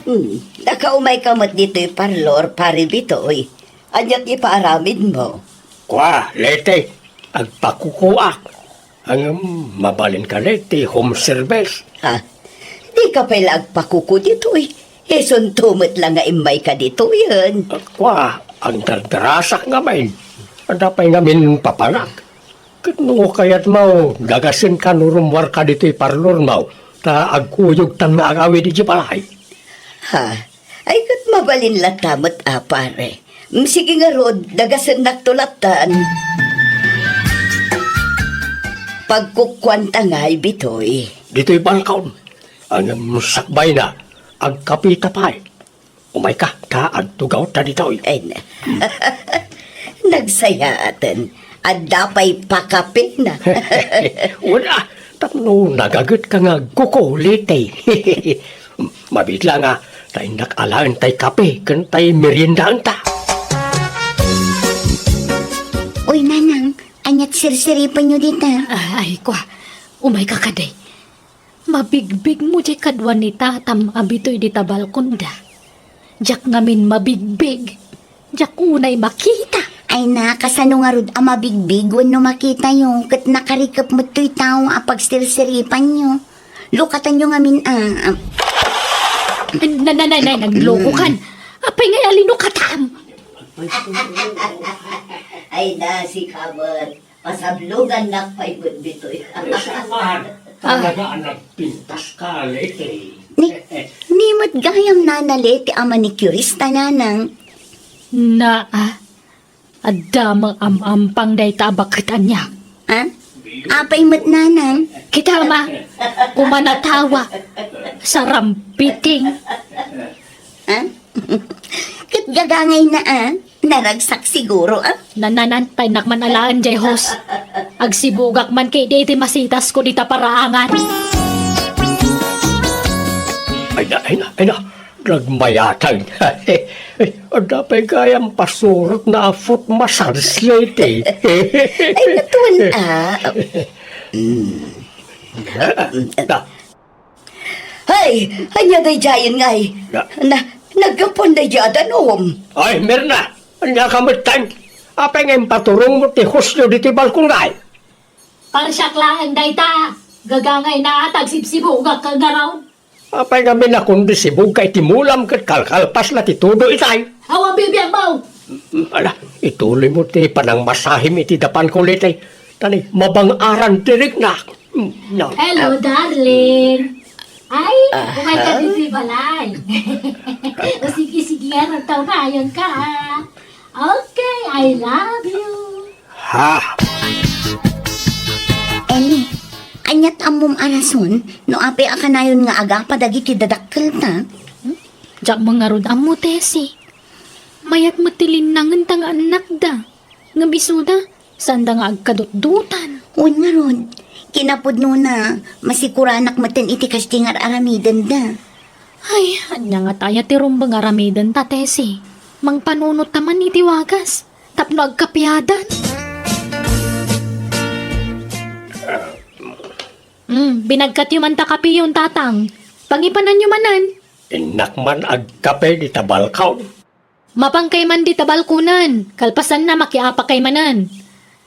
Hmm, nakaumayka met ditoy parlor, Pare Bitoy. Ania ti ipaaramidmo? Kua, Leti, agpakukuak. Ngem, mabalin kadi ti home service. Ha? Dika pay la agpakuku ditoy. Isunto met la nga immayka ditoyen. Kua, agdardarasak ngamin. Adda pay ngamin papanak. Ket no kayatmo, dagasenka no rummuarka ditoy parlormo, ta agkuyogtan nga agawid idiay balay. Ha? Ay, ket mabalin latta met a, pare. Mm, sige ngarud, dagasennakto lattan. Pagkukuanta ngay, Bitoy. ditoy balkon. Ngem sakbayna, agkapita pay. Umayka, ta agtugawta ditoy. Ay, na. Nagsayaaten. Adda pay pakapina. Wala, tapno nagagetka nga agkukulit, eh. Mabiit la nga, ta innak alaen tay kape, ken tay meriendaenta. Uy, Nanang, aniat sirsiripenyo dita? Ah, ay, kwa. Umayka kadi. Mabigbigmo diay kadua ni Tatam a bitoy dita balkonda. Diak ngamin mabigbig. Diak unay makita. Ay na, kasano ngarud a mabigbig wenno makitayo ket nakarikep met toy tao a pagsirsiripanyo? Lukatanyo ngamin a, a. Na, na, na, na, naglokokan. Apay ngay a linukatam? Ay na, sika met. Pasablogannak pay met ditoy. Ay, saan? Ah. Talaga a nagpintas ka, Leti. Ni, ni met gayam Nana Leti a manicurista, Nanang. Naa, adda met am-ampang dayta a baket ania. Ha? Apay met, Nanang? Kita, ma. Kumanatawa. Sarampiting. Ha? Ket gagangayna, a? Naragsak siguro, a? Nananan, tay nakman alaen, jay hos. Agsibugak man kadi iti masitasko dita paraangan. Ay na, ay na, ay na. Nagmayatan. Ay, adda pay gayam pasurotna a foot massage, Leti. Ay, natuan, a. Mm. Na, Hay, ania daydiayen ngay? Na- Na, naggapuan daydi a danum. Ay, Mirna, ania ka metten? Apay nga impaturongmo ti hosyo ditoy balkon ngay? Parsiak laeng dayta. Gagangayna a tagsibsibugak ka ngarud. Apay nga minakondisibugka iti mulam ket kalkalpasna ti tudo itay? Awan bibiag mo! Mm, ala, ituloymo ti panangmasahim iti dapanko, Leti. Ta ni, mabang-aran ti riknak. Mm, no. Hello, darling. Ay, aha. Umayka ditoy balay. O sige, sige, nga, tawnayan ka, ah. Okay, I love you. Ha? Eli, aniat ammom a rason no apay a kanayon nga agapa dagiti dadakkelta? Hmm? Diak man ngarud ammo, Tessie. Mayat met ti linnangenta nga annakda. Ngem isuda, saanda nga agkadutdotan. Wen ngarud, kinapudnona, masikuranak metten iti kasdi nga ar-aramidenda. Ay, ania ngata aya ti rumbeng aramidenta, Tessie? Mangpanunot ta man iti wagas, tapno agkapiadan. Hmm, binagkatyo man ta kapiyon, Tatang. Pangipananyo manen. Innak man agkape dita balkon. Mapankay man dita balkonen, kalpasanna, makiapakay manen.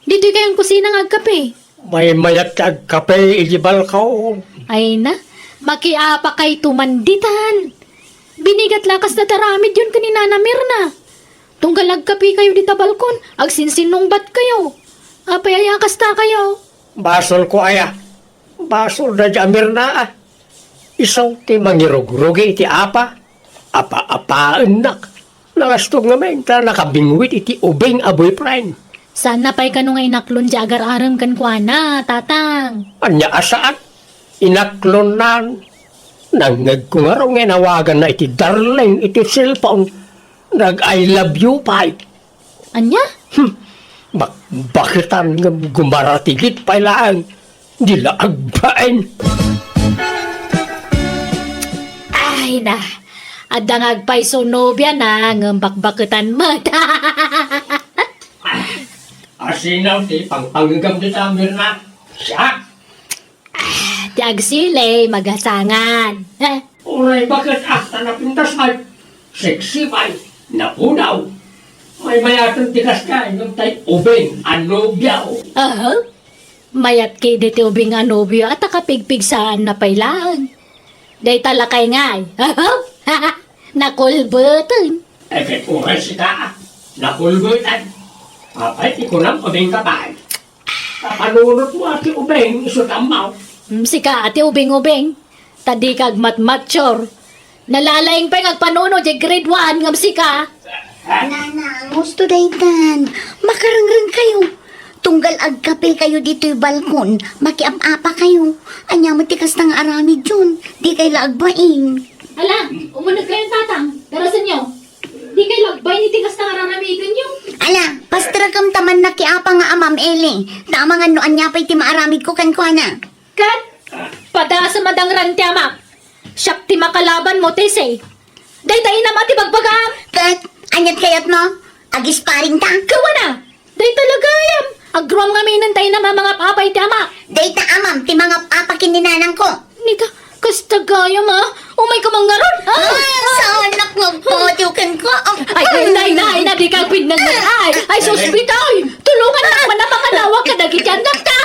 Ditoy kayon kusina nga agkape. Maymayat ti agkape iti balkon. Ay na, makiapakayto man ditan. Binigat la kasta ti aramidyon ken ni Nana Mirna. Tunggal agkape kayo dita balkon, agsinsinungbat kayo. Apay aya kasta kayo? Basolko aya. Basol daydi a Mirna, a. Isu ti mangirugrugi iti apa. Apa-apaennak. Nangastog ngamin ta nakabingwit iti ubing a boyfriend. Saanna pay kano nga inaklon ti agar-arem kenkuana, Tatang? Ania a saan? Inaklonnan. Nangngegko ngarud nga inawaganna iti darling iti cellphone. Nag-I love you pay. Ania? Hmm. Bakbaketan ngem gumaratigit pay laeng. Di la agbain. Ay na, adda nga agpayso nobiana ngem bakbaketan met. Asino ti pangpangegam dita, Mirna? Siak? Ah, ti agsilay, magasangan. Uray baket a ta napintas pay. Sexy pay. Napudaw. Maymayaten ti kasta, ngem tay ubing a nobio. Aha. Mayat kadi ti ubing a nobio a ta kapigpigsaanna pay laeng. Dayta lakay ngay. Aha. Nakulbeten. Eh, ket uray sika, nakulbeten. Apay ti kunam, ubing ka pay? Panunotmo a ti ubing, isu ti ammo. Hmm, sika a ti ubing-ubing. Ta dika agmatmature. Nalalaing pay nga agpanunot diay grade one ngem sika. Nanang, husto daytan. Makarengreng kayo. Tunggal agkapekayo ditoy balkon, makiap-apakayo. Ania met ti kasta nga aramidyon? Dikay la agbain. Ala, umuneg kayo, Tatang. Darasenyo. Dikay la agbain iti kasta nga aramidonyo. Ala, pasterekam ta mannakiapa nga amam, Eli. Ta amangan no ania pay ti maaramidko kenkuana. Ket, padasem a dangran ti amak. Siak ti makalabanmo, Tessie. Dayta inam a ti bagbagaam. Ket, aniat kayatmo? Agisparingta? Kawana! Dayta la gayam. Agruam ngaminen ta inam a mangap-apa iti amak. Dayta amam ti mangap-apa ken ni nanangko. Nita, kasta gayam a. Umayka man ngarud. Ah, saanak nga agpatiw kenka. Ah, Ay, ay, nay, nay, na, di ka agbinneng. Ay, ay, sus, Bitoy. Tulongannak man a manganawag kadagiti annakta.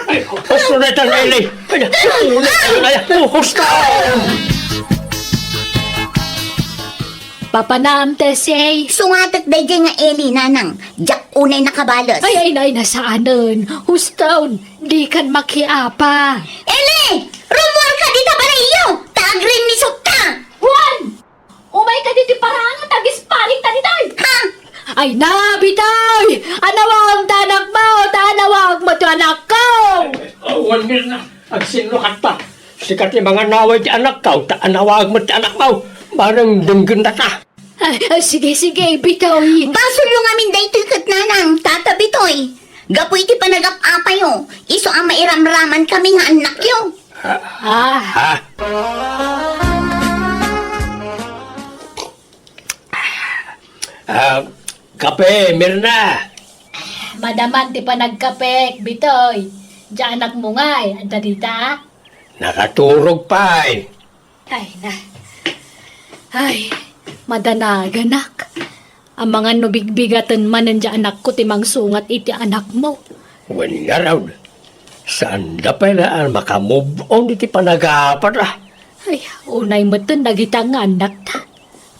Ay, husto na itan, Eli. Ay, ay, ay, ay, husto. Papanam, Tessie. Sungatek daydiay nga Eli, nanang. Diak unay nakabales. Ay, ay, nay, na saanen. Husto, dikan makiapa. Eli! Rummuarka dita balayyo! Ta agrinnisokka! Juan! Umayka ditoy paraangan ta agisparingta ditoy! Ha? Ay na, Bitoy! Anawagem ta anakmo, ta anawagmo ti anakko! Awan nga na, agsinnukatta. Sika ti manganawag ti anakko, ta anawagmo ti anakmo. Bareng denggenta ta. Ah, ah, sige, sige, Bitoy. Basolyo ngamin daytoy ket nanang, Tata Bitoy. Gapu iti panagap-apayo, isu a mairamraman kami nga annakyo. Ah. Ah. Ah, kape, Mirna. Madaman ti panagkapek, Bitoy. Diay anakmo ngay, adda dita? Nakaturog pay. Ay, na. Ay, madanaganak. Amangan no bigbigaten manen diay anakko ti mangsungat iti anakmo. Wen ngarud, saanda pay la a maka-move on iti panagapatda. Ay, unay metten dagita nga annakta.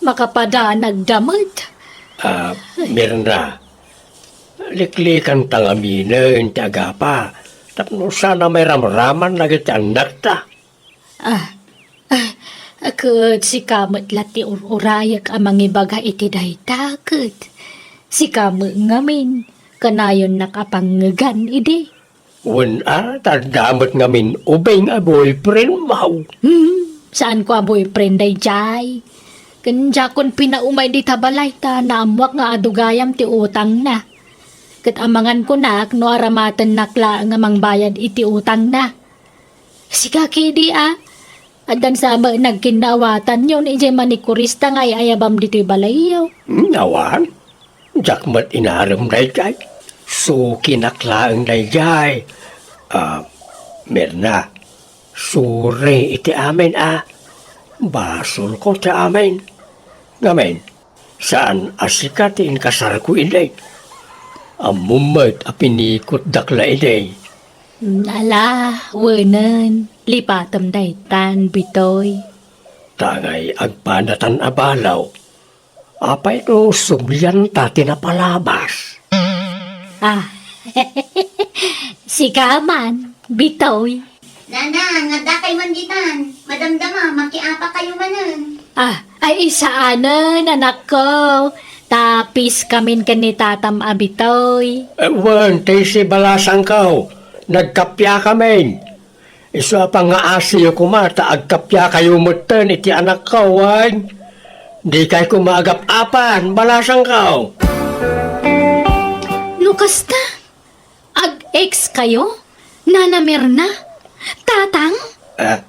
Makapadanagda met. Ah, Mirna, liklikanta ngaminen ti agapa tapno saan a mairamraman dagiti annakta. Ah, ah, ket sika met la ti ur-urayek a mangibaga iti dayta, ket sika met ngamin, kanayonnak a pangngegan idi. Wen a, ta adda met ngamin ubing a boyfriend mo. Hmm, saanko a boyfriend daydiay. Ken diakon pinaumay dita balay ta naammoak nga adu gayam ti utangna. Ket amangan kunak no aramatennak laeng a mangbayad iti utangna. Sika kadi a, addan sa met nagkinnaawatanyo idiay manikurista nga ay-ayabam ditoy balayyo. Hmm, awan. Diak met inarem daydiay. Sukinak laeng daydiay. Ah, Mirna, sorry iti amin a. Basolko ti amin. Ngamin, saan a sika ti inkasarko idi. Ammom met a pinikutdak la idi. Ala, wenen, lipatem daytan, Bitoy. Tangay agpadatan a balaw. Apay no sublianta ti napalabas? Ah, sika man, Bitoy. Nanang, adda kay man ditan. Madamdama, makiapa kayo manen. Ah, ay, saanen, anakko. Tapis kamin ken ni tatam a Bitoy. Eh, wen, ti si balasangko. Nagkappia kamin. Isu a pangngaasiyo koma ta agkappia kayo metten iti anakko, wen? Dikay koma agap-apan, balasangko. No kasta, ag-ex kayo? Nana Mirna? Tatang? Ah,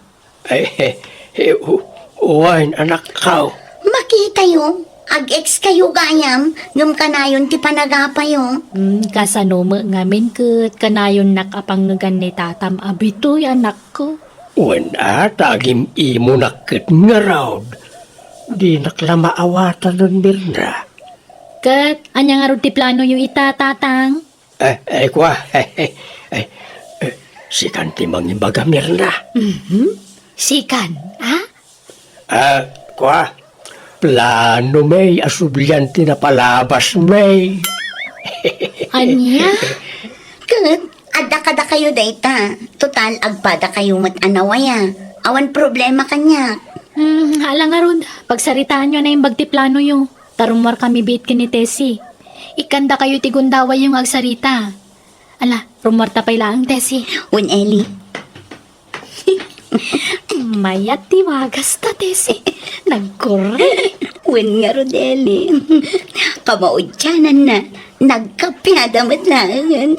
ay, eh, eh, u-, wen, anakko. Makitayo, ag-ex kayo gayam, ngem kanayon ti panagapayo. Hmm, kasano met ngamin ket kanayonnak a pangngegan ni tatam a Bitoy, anakko? Wen a, ta agim-imonak ket ngarud. Dinak la maawatanen, Mirna. Ket ania ngarud ti planoyo ita, tatang? Eh, eh, kua. Eh, eh, sikan ti mangibaga, Mirna. Mhm. Sikan, ah? Ah, kua. Plano, may, a sublian ti napalabas, may. Ania? Ket, adda kadakayo dayta. Total, agpada kayo met a nawaya. Awan problema kaniak. Hmm, ala ngarud, pagsaritaanyo a naimbag ti planoyo. Ta rummuarkami biit ken ni Tessie. Ikkandakayo ti gundawayyo nga agsarita. Ala, rummuarta pay laeng, Tessie. Wen, Eli. Mayat ti wagasta, Tessie. Nagkurre. Wen ngarud, Eli. Kamaudiananna, nagkappiada met laengen.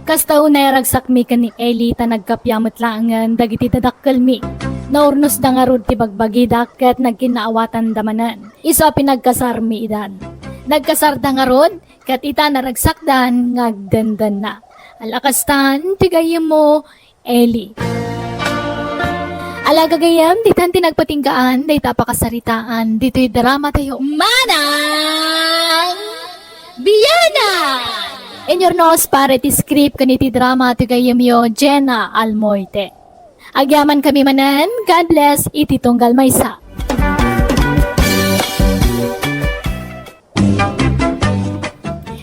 Kasta unay a ragsakmi ken ni Eli ta nagkappia met laengen dagiti dadakkelmi. Naurnosda ngarud ti bagbagida ket nagkinnaawatanda manen. Isu a pinagkasarmi idan. Nagkasarda ngarud, ket ita naragsakdan nga agdendenna. Ala kastan ti gayyemmo, Eli. Ala gagayyem, ditan ti nagpatinggaan, dayta a pakasaritaan, ditoy drama tayo. Manang Bianan! Inurnos para iti script ken iti drama ti gayyemyo, Jenna Almoite. Agyamankami manen, God bless iti tunggal maysa.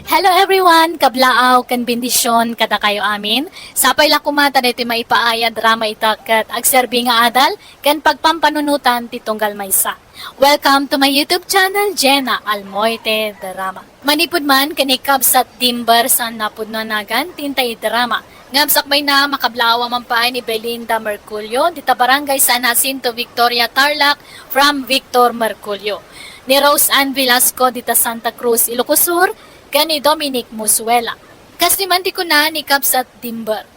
Hello everyone! Kablaaw ken bendision kadakayo amin. Sapay la koma ta daytoy maipaay a drama ita ket agserbi nga adal ken pagpampanunotan ti tunggal maysa. Welcome to my YouTube channel, Jenna Almoite Drama. Manipud man ken ni Kabsat Dimber saan napudno a nagan ti intay drama. Ngem sakbayna, makablaawa man pay ni Belinda Merculio, dita Barangay San Jacinto, Victoria, Tarlac, from Victor Merculio. Ni Rose Ann Velasco, dita Santa Cruz, Ilocos Sur, ken ni Dominic Musuela. Kas ni man ti kuna ni Kabsat Dimber,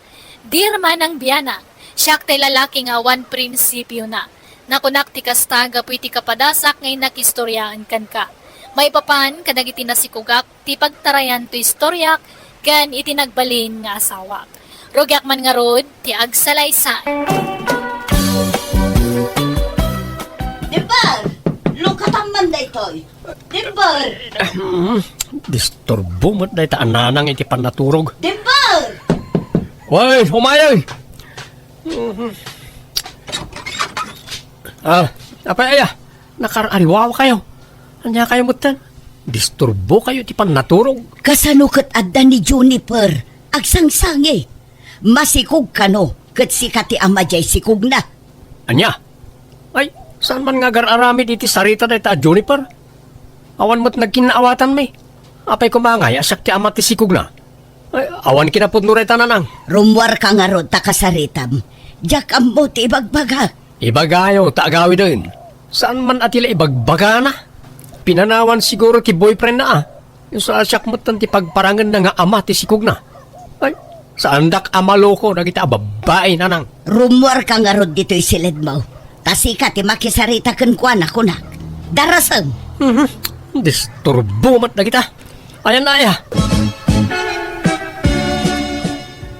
"Dear Manang Biana, siak ti lalaki nga awan prinsipiona. Nakunak ti kasta gapu iti kapadasak nga innak istoriaen kenka. Maipapan kadagiti nasikogak ti pagtarayan to istoriak ken iti nagbalin nga asawak. Rugiak man ngarud ti agsalaysay." Dimber! Lungkatam man daytoy! Dimber! Ahem, disturbo met dayta a nanang iti pannaturog. Dimber! Way, umayay! Ah, apay aya? Nakar-ariwawa kayo. Ania kayo metten? Disturbo kayo ti pannaturog. Kasano ket adda ni Juniper? Agsangsangi. Masikog kano, ket sika ti ama diay sikogna. Ania? Ay, saan man nga agar-aramid iti sarita dayta a Juniper? Awan met nagkinnaawatanmi. Apay koma ngay a siak ti ama ti sikogna? Ay, awan kinapudno dayta, nanang. Rummuarka ngarud ta kasaritam. Diak ammo ti ibagbaga. Ibagayo ta agawiden. Saan man a ti la ibagbagana? Pinanawan siguro ti boyfriendna a. Isu a siak metten ti pagparangenna nga ama ti sikogna. Ay, saandak a maloko dagiti a babbai, nanang. Rummuarka ngarud ditoy siledmo. Ta sika ti makisarita kenkuana, kunak. Darasem! Mhm. Disturbo met dagita. Ayan na aya.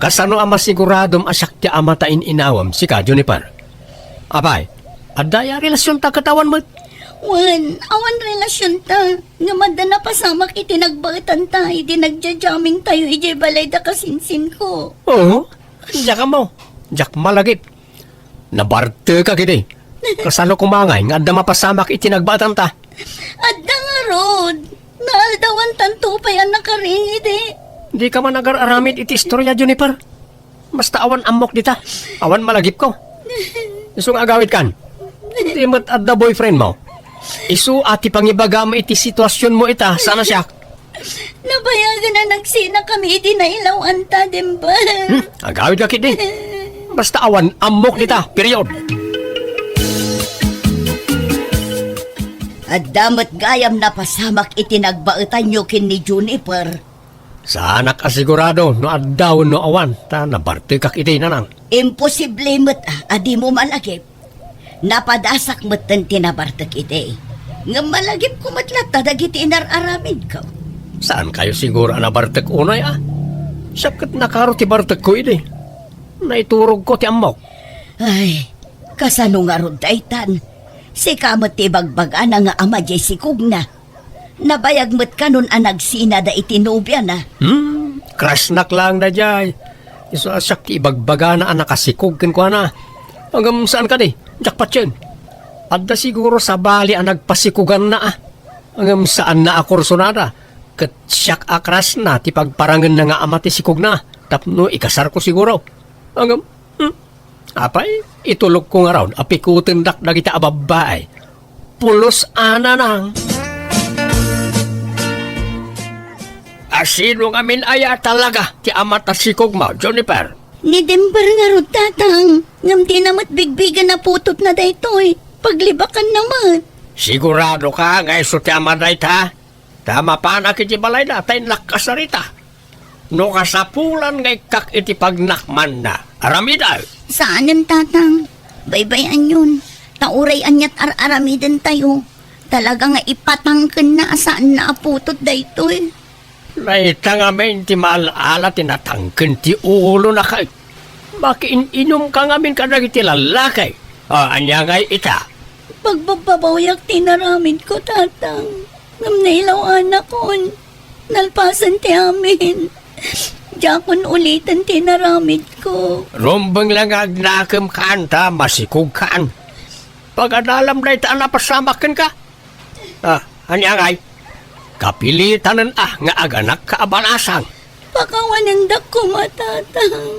Kasano a masiguradom a siak ti ama ta in-inawam, sika, Juniper? Apay, adda aya a relasionta ket awan met? Wen, awan relasionta. Ngem adda napasamak iti nagbaetanta idi nagja-jammingtayo idiay balay da kasinsinko. Oo? Diak ammo. Diak malagip. Nabartekak idi. Kasano koma ngay nga adda mapasamak iti nagbaetanta? Adda ngarud. Naaldawantanto pay a nakaring idi. Dika man agar-aramid iti istorya, Juniper. Basta awan ammok dita. Awan malagipko. Isu nga agawidkan. Di met adda boyfriendmo. Isu a ti pangibagam iti situasionmo ita, saan a siak. Nabayagen a nagsinakami idi nailawanta, Dimber. Hmm, agawidka ketdi. Basta awan ammok dita, period. Adda met gayam napasamak iti nagbaetanyo ken ni Juniper. Saanak a sigurado no adda wenno awan, ta nabartekak idi, nanang. Imposible met a, a dimo malagip. Napadasak metten ti nabartek idi. Ngem malagipko met latta dagiti inar-aramidko. Saankayo siguro a nabartek unay a? Siak ket nakaro ti bartekko idi. Naiturogko ti ammok. Ay, kasano ngarud daytan? Sika met ti ibagbagana nga ama diay sikogna. Nabayag met kanon a nagsinada iti nobiana. Hmm, crushnak laeng daydiay. Isu a siak ti ibagbagana a nakasikog kenkuana. Ngem saan kadi, diak patien. Adda siguro sabali a nagpasikoganna a. Ngem saanna a kursonada. Ket siak a crushna ti pagparangenna nga ama ti sikogna. Tapno ikasarko siguro. Ngem, hmm, apay, itulokko ngarud a pikutendak dagiti a babbai. Pulos a nanang. Sino ngamin aya talaga ti ama ta sikogmo, Juniper? Ni Denver ngarud, Tatang. Ngem dina met bigbigen a putotna daytoy. Paglibakanna met. Sigurado ka nga isu ti ama dayta? Ta mapanak iti balayna ta innak kasarita. No kasapulan nga ikkak iti pagnakmanna, aramidek. Saanen, Tatang. Baybay-anyon. Ta uray aniat ar-aramidentayo, talaga nga ipatangkenna a saanna a putot daytoy. Dayta ngamin ti maal-ala ti natangken ti ulona ket makiin-inumka ngamin kadagiti lallaki. O, ania ngay ita? Pagbabbabawiak ti inaramidko, Tatang. Ngem nailaw-anakon. Nalpasen ti amin. Diakon uliten ti inaramidko. Rumbeng la nga agnakemkan ta masikogkan. Pagadalam dayta a napasamak kenka. Ah, ania ngay? Kapilitanen a nga aganakka a balasang. Pakawanendak koma, Tatang.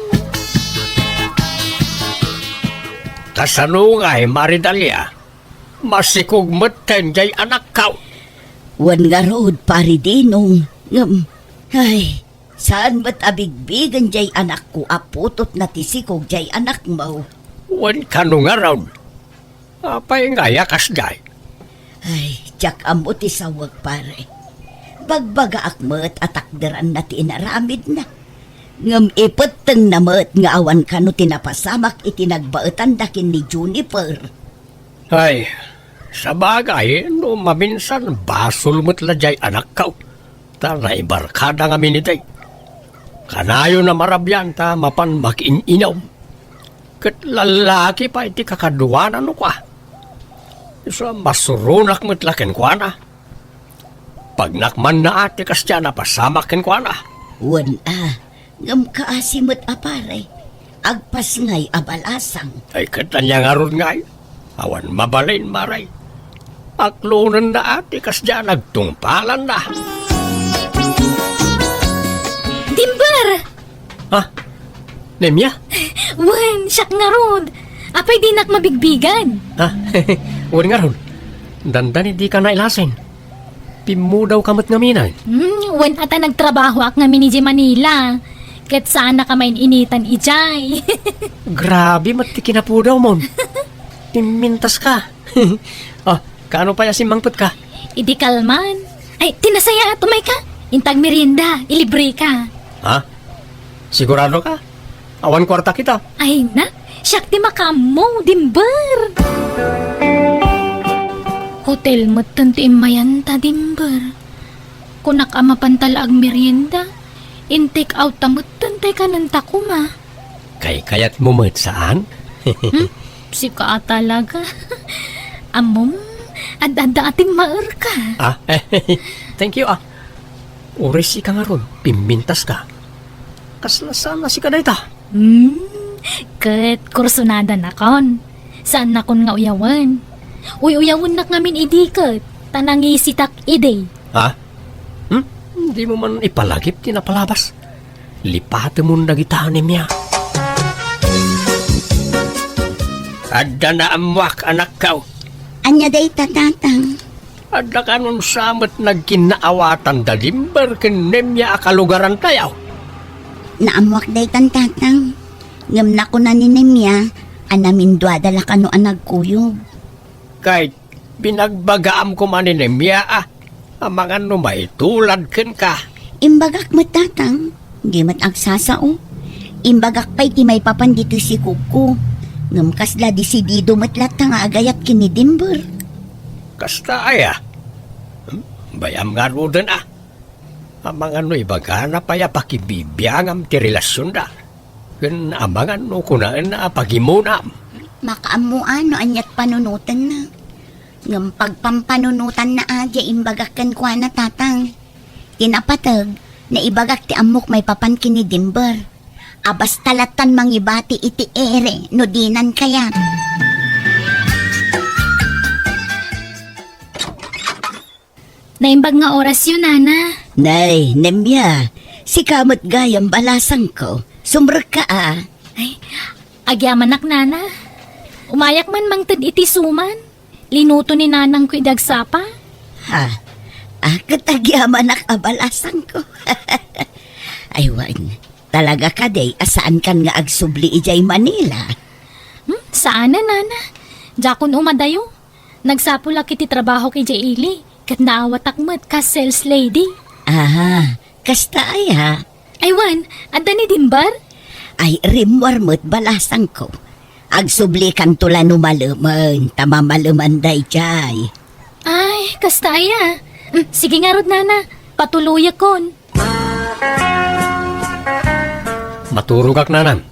Kasano ngay, Maridalia? Masikog metten jay anakko. Wen ngarud, Pari Dinong, ngem, ay, saan met a bigbigen jay anakko a putotna ti sikog jay anakmo. Wen kano ngarud? Apay ngay a kasdiay? Ay, diak ammo ti sawek, pare. Bagbagaak met a takderanna ti inaramidna. Ngem ipettengna met nga awan kano ti napasamak iti nagbaetanda ken ni Juniper. Ay, sabagay, no maminsan, basol met la jay anakko. Ta naibarkada ngamin idi. Kanayon a marabian ta mapan makiin-inum. Ket lallaki pay ti kakaduana no kua. Isu a masuronak met la kenkuana. Pagnakmanna a ti kasdiay a napasamak kenkuana. Wen a, ngem kaasi met a pare, agpasngay a balasang. Ay, ket ania ngarud ngay? Awan mabalin, mare. Aklonenna a ti kasdiay a nagtungpalanna. Dimber! Ha? Nemia? Wen, siak ngarud. Apay dinak mabigbigan? Ha? Wen ngarud. Dandani dika nailasin. Pimmudawka met ngamin. Hmm, wen a ta nagtrabahoak ngamin idiay Manila. Ket saannak a main-initan idiay. Grabe met ti kinapudawmon. Pimmintaska. Ah, kaano pay a simmangpetka? Idi kalman. Ay, ti nasayaat, umayka. Inta agmerienda, ilibreka. Ha? Siguradoka? Awan kuarta kita. Ay, na, siak ti makaammo, Dimber. Hotel metten ti immayanta, Dimber. Kunak a mapanta la agmerienda, in-take out ta metten tay kanenta koma. Kaykayatmo met, saan? Hmm? Sika a talaga. Ammom, ad-adda a timmaerka. Ah, thank you, ah. Uray sika ngarud, pimmintaska. Kasla saan a sika dayta? Hmm, ket kursunada nakon. Saannakon nga uyawen. Uy-uyawennak ngamin idi ket, ta nangisitak idi. Ha? Hmm? Dimo man ipalagip ti napalabas? Lipatemon dagita, Nemia. Adda naammoak, anakko. Ania dayta, Tatang? Adda kanon sa met nagkinnaawatan da Dimber ken Nemia a kalugarantayo? Naammoak daytan, Tatang. Ngem nakuna ni Nemia a naminduada la kano a nagkuyog. Kay binagbagaam koma ni Nemia a, amangan no maitulad kenka. Imbagak met, Tatang. Di met agsasao. Imbagak pay ti maipapan ditoy sikogko. Ngem kasla desidido met latta nga agayat ken ni Dimber. Kasta aya? Hmm? Bay-am ngaruden a. Amangan no ibagana pay a pakibibiangam ti relasionda. Ken amangan no kunaenna a pagimunam. Makaammoan no aniat panunotenna. Ngem pagpampanunotanna a diay imbagak kenkuana, Tatang. Ti napateg, naibagak ti ammok maipapan ken ni Dimber. A basta lattan mangibati iti ere no dinan kayat. Naimbag nga orasyo, Nana. Nay, Nemia, sika met gayam balasangko. Sumrekka a. Ay, agyamanak, Nana. Umayak man mangted iti suman. Linuto ni nanangko idi agsapa. Ha? Ah, ket agyamanak a balasangko. Ay, wen, talaga kadi a saankan nga agsubli idiay Manila? Hmm, saanen, Nana. Diakon umadayo. Nagsapulak iti trabahok idiay ili, ket naawatak met kas sales lady. Aha, kasta aya? Ay, wen, adda ni Dimber? Ay, rimmuar met balasangko. Agsublikanto la no malemen, ta mamaleman daydiay. Ay, kasta aya. Mm, sige ngarud, Nana. Patuloyakon. Maturogak, Nanang.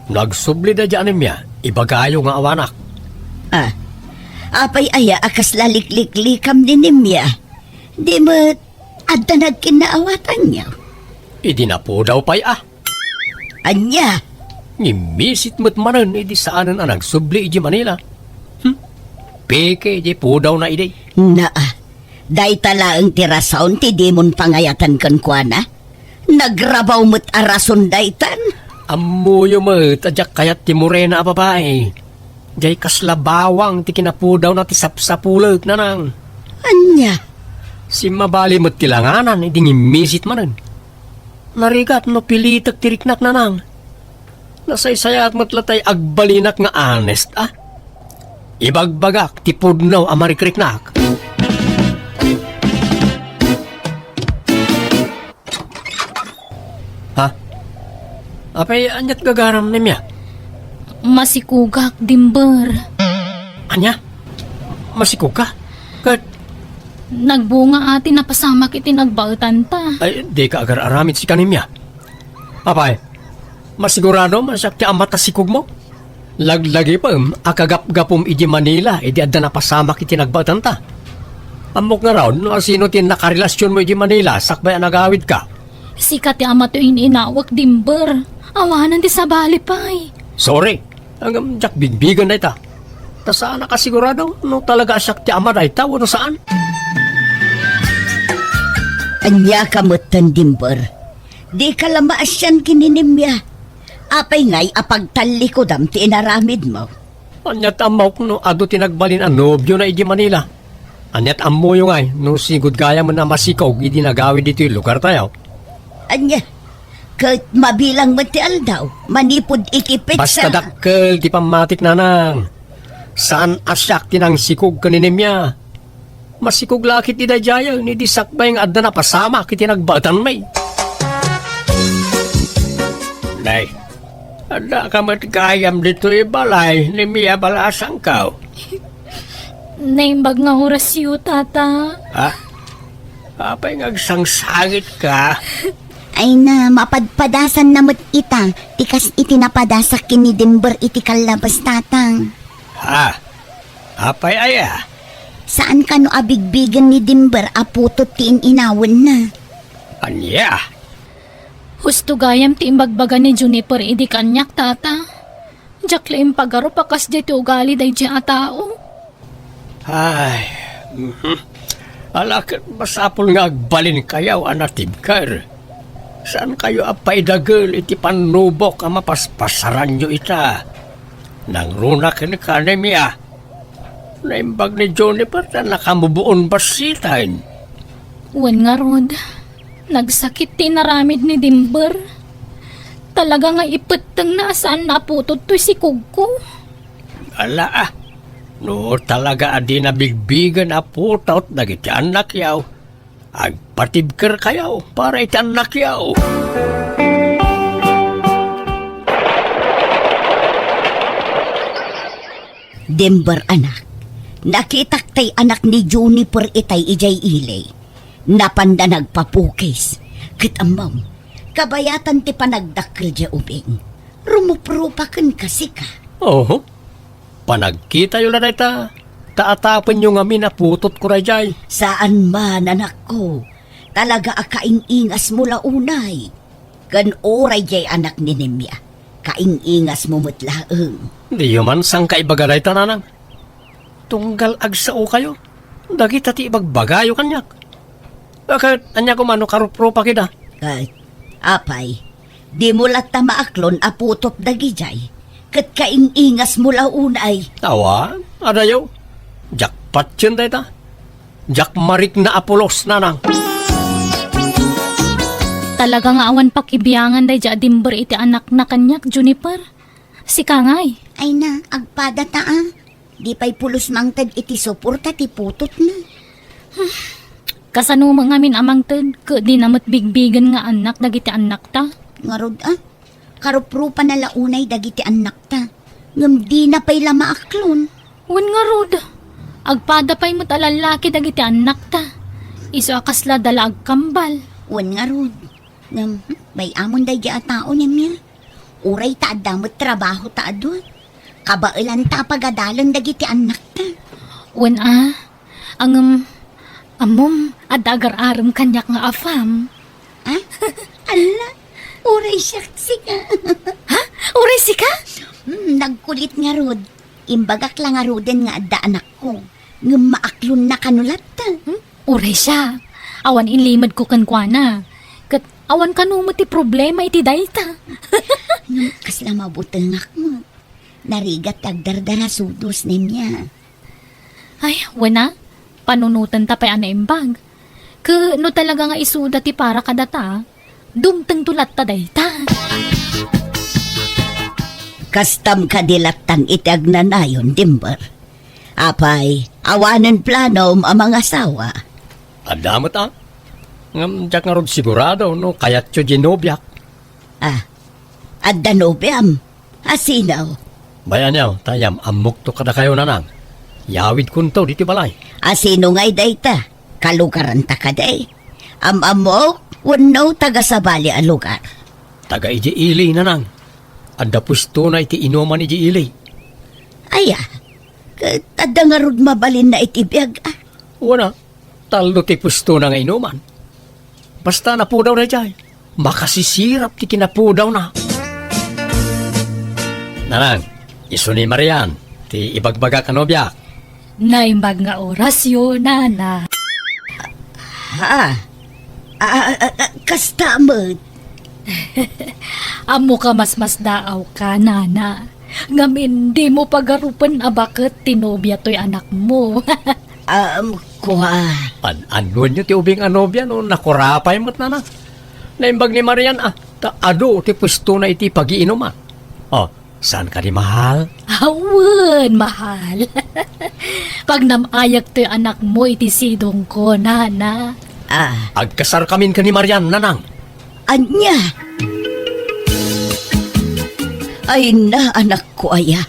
No agsubli daydiay Anemia, ibagayo nga awanak. Ah, apay aya a kasla likliklikam ni Nemia? Di met adda nagkinnaawatanyo? Idi napudaw pay a. Ania? Ngimmisit met manen idi saanen a nagsubli idiay Manila. Hmm? Peke idiay pudawna idi. Naa, dayta laeng ti rason ti dimon pangayatan kenkuana. Nagrabaw met a rason daytan. Ammoyo met a diak kayat ti morena a babai. Diay kasla bawang ti kinapudawna ti sapsapulek, Nanang. Ania? Simmabali met ti langanan idi ngimmisit manen. Narigat no pilitek ti riknak, Nanang. Nasaysayaat met latay agbalinak nga honest, a. Ibagbagak ti pudno a marikriknak. Ha? Apay, aniat gagaram, Nemia? Masikogak, Dimber. Ania? Masikogka? Ket nagbunga a ti napasamak iti nagbaetanta. Ay, dika agar-aramid sika, Nemia. Apay, masigurado man siak ti amat a sikogmo? Laglagipem a kagapgapum idiay Manila idi adda napasamak iti nagbaetanta. Ammok ngarud no asino ti nakarelasionmo idiay Manila sakbay a nagawidka. Sika ti amat ti in-inawek, Dimber. Awanen ti sabali pay. Sorry. Ngem diak bigbigen dayta. Ta saanak a sigurado no talaga a siak ti ama dayta wenno saan. Ania ka metten, Dimber? Dika la maasian ken ni Nemia. Apay ngay a pagtallikudam ti inaramidmo? Aniat ammok no adu ti nagbalin a nobiona idiay Manila? Aniat ammoyo ngay no sigud gayamen a masikog idi nagawid ditoy lugartayo? Ania? Ket mabilang met ti aldaw manipud iti petsa. Basta dakkel ti pammatik, Nanang. Saan a siak ti nangsikog ken ni Nemia. Masikog la ketdi daydiay idi sakbay nga adda napasamak iti nagbaetanmi. Nay, adda ka met gayam ditoy balay ni Nemia balasangko? Naimbag nga orasyo, Tata. Ha? Apay nga agsangsangitka? Ay na, mapadpadasanna met ita, ti kas iti napadasak ken ni Dimber iti kallabas, Tatang. Ha? Apay aya? Saan kano a bigbigen ni Dimber a putot ti in-inawenna? Ania? Husto gayam ti imbagbaga ni Juniper idi kaniak, Tata. Diak la impagarup a kasdiay ti ugali daydiay a tao. Ay, mhm. Ala, ket masapul nga agbalinkayo a natibker. Saankayo a paidagel iti pannubok a mapaspasaranyo ita. Nangruna kenka, Nemia. Naimbag ni Juniper ta nakamubuon bassiten. Wen ngarud, nagsakit ti inaramid ni Dimber. Talaga nga ipettengna a saan a putot toy sikogko. Ala, a, no talaga a dina bigbigen a putot dagiti annakyo, agpatibkerkayo para iti annakyo. Dimber, anak, nakitak tay anak ni Juniper itay idiay ili. Napanda nagpapukis. Ket ammom, kabayatan ti panagdakkel diay ubing. Rumuprupa kenka, sika. Oho. Panagkitayo la dayta, ta atapenyo ngamin a putotko daydiay. Saan man, anakko. Talaga a kaing-ingasmo la unay. Ken uray diay anak ni Nemia, kaing-ingasmo met laeng. Diyo man sangkaibaga dayta, Nanang. Tunggal agsaokayo, dagita ti ibagbagayo kaniak. Ket ania koma no karuprupak ida? Ket, apay, dimo latta maaklon a putot dagidiay, ket kaing-ingasmo la unay. Awan, adayo. Jackpot yen dayta. Diak marikna a pulos, nanang. Talaga nga awan pakibiangan daydiay a Dimber iti anakna kaniak, Juniper. Sika ngay. Ay na, agpada ta a. Di pay pulos mangted iti suporta ti putotna. Kasano met ngamin a mangted, ket dina met bigbigen nga annak dagiti annakta? Ngarud a, karuprupana la unay dagiti annakta. Ngem dina pay la maaklon. Wen ngarud, agpada pay met a lallaki dagiti annakta. Isu a kasla da la agkambal. Wen ngarud, ngem, hmm, bay-amon daydiay a tao, Nemia. Uray ta adda met trabaho ta adu, kabaelanta a pagadalen dagiti annakta. Wen a, ngem, ammom, adda agar-arem kaniak nga afam. Ha? Alla, uray siak sika. Ha? Uray sika? Hmm, nagkulit ngarud. Imbagak la ngaruden nga adda anakko. Ngem maaklonna kano latta. Hmm? Uray siak. Awan inlimedko kenkuana. Ket awan kano met ti problema iti dayta. Ngem kasla mabutengak met. Narigat ti agdardarasudos, Nemia. Ay, wen a, panunotenta pay a naimbag. Ket no talaga nga isuda ti para kadata, dumtengto latta dayta. Kastam kadi lattan iti agnanayon, Dimber? Apay, awanen planom a mangasawa? Adda met a. Ngem diak ngarud sigurado no kayatyo diay nobiak. Ah, adda nobiam? A sino? Bay-anyo, ta yam-ammokto kadakayo, nanang. Yawidkonto ditoy balay. A sino ngay dayta? Kalugaranta kadi? Am-ammok wenno taga-sabali a lugar? Taga idiay ili, nanang. Adda puestona iti inuman idiay ili. Aya, ket adda ngarud mabalinna iti biag a? Wen a, tallo ti puestona nga inuman. Basta napudaw daydiay, makasisirap ti kinapudawna. Nanang, isu ni Marian, ti ibagbagak a nobiak. Naimbag nga orasyo, nana. Ha? Ah, ah, ah, ah, kasta met. Ammok a masmasdaawka, nana. Ngamin, dimo pagarupen a baket ti nobia toy anakmo. Um, kua. An-anonyo ti ubing a nobia no nakurapay met, nana. Naimbag ni Marian a, ta adu ti puestona iti pagiinuman. Oh, saan kadi, mahal? Awan, mahal. Pagnam-ayak toy anakmo iti sidongko, nana. Ah. Agkasarkamin ken ni Marian, nanang. Ania? Ay na, anakko aya.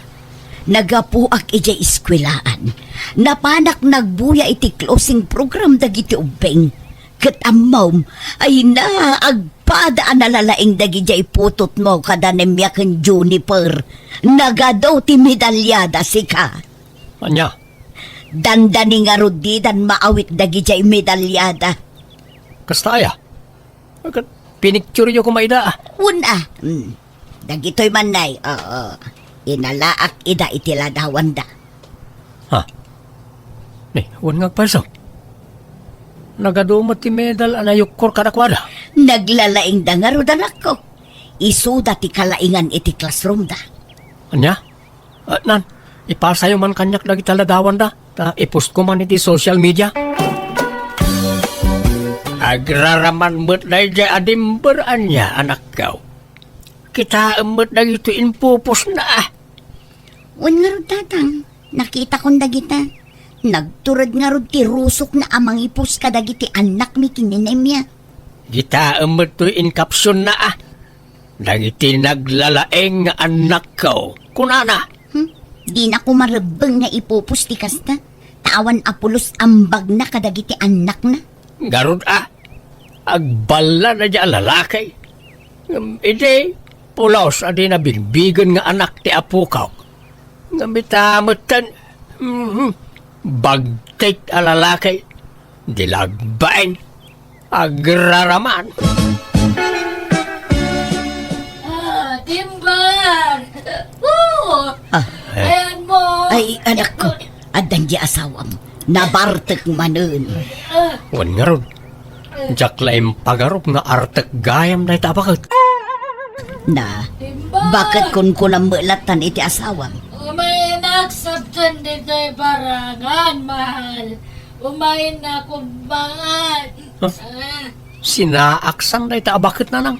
Nagapuak idiay eskuelaan. Napanak nagbuya iti closing program dagiti ubbing. Ket ammom, ay na, agpada a nalalaing dagidiay putotmo kada Nemia ken Juniper. Nagadu ti medalyada, sika. Ania? Dandani ngarud didan maawit dagidiay medalyada. Kasta aya? Ket pinictureyo koma ida. Wen a. Hmm. Dagitoy man nay, oo. Inalaak ida iti ladawanda. Ha? Ni, wen nga agpayso. Nagadu met ti medal a nayukkor kadakuada. Naglalaingda ngarud, anakko. Isuda ti kalaingan iti classroomda. Ania? Ah, nan, ipasayo man kaniak dagiti ladawanda, ta ipostko man iti social media. Agraraman met daydiay a Dimber, ania, anakko. Kitaem met dagitoy impupusna, ah. Wen ngarud, tatang, nakitakon dagita. Nagtured ngarud ti rusokna a mangipus kadagiti annakmi ken ni Nemia. Kitaem met toy inkapsionna, ah. Dagiti naglalaeng nga annakko, kunana. Hmm? Dina koma rebbeng nga ipupos ti kasta, ta awan a pulos ambagna kadagiti annakna. Ngarud a, agballa daydiay a lalaki. Ngem idi, pulos a dina bigbigen nga anak ti apokok. Ngem ita metten, mhm, bagtit a lalaki, di la agbain. Agraraman. Ah, Dimber! Oo! Ah. Ayan mo! Ay, anakko, addan di asawam. Nabartek manen. Ah. Wen ngarud, diak la impagarup nga artek gayam dayta a baket. Na, Dimber! Baket kunkunam met lattan iti asawam? Umaynak sabten ditoy barangan, mahal. Umayna, kumbal. Huh? Ah. Sinaaksan dayta a baket, nanang.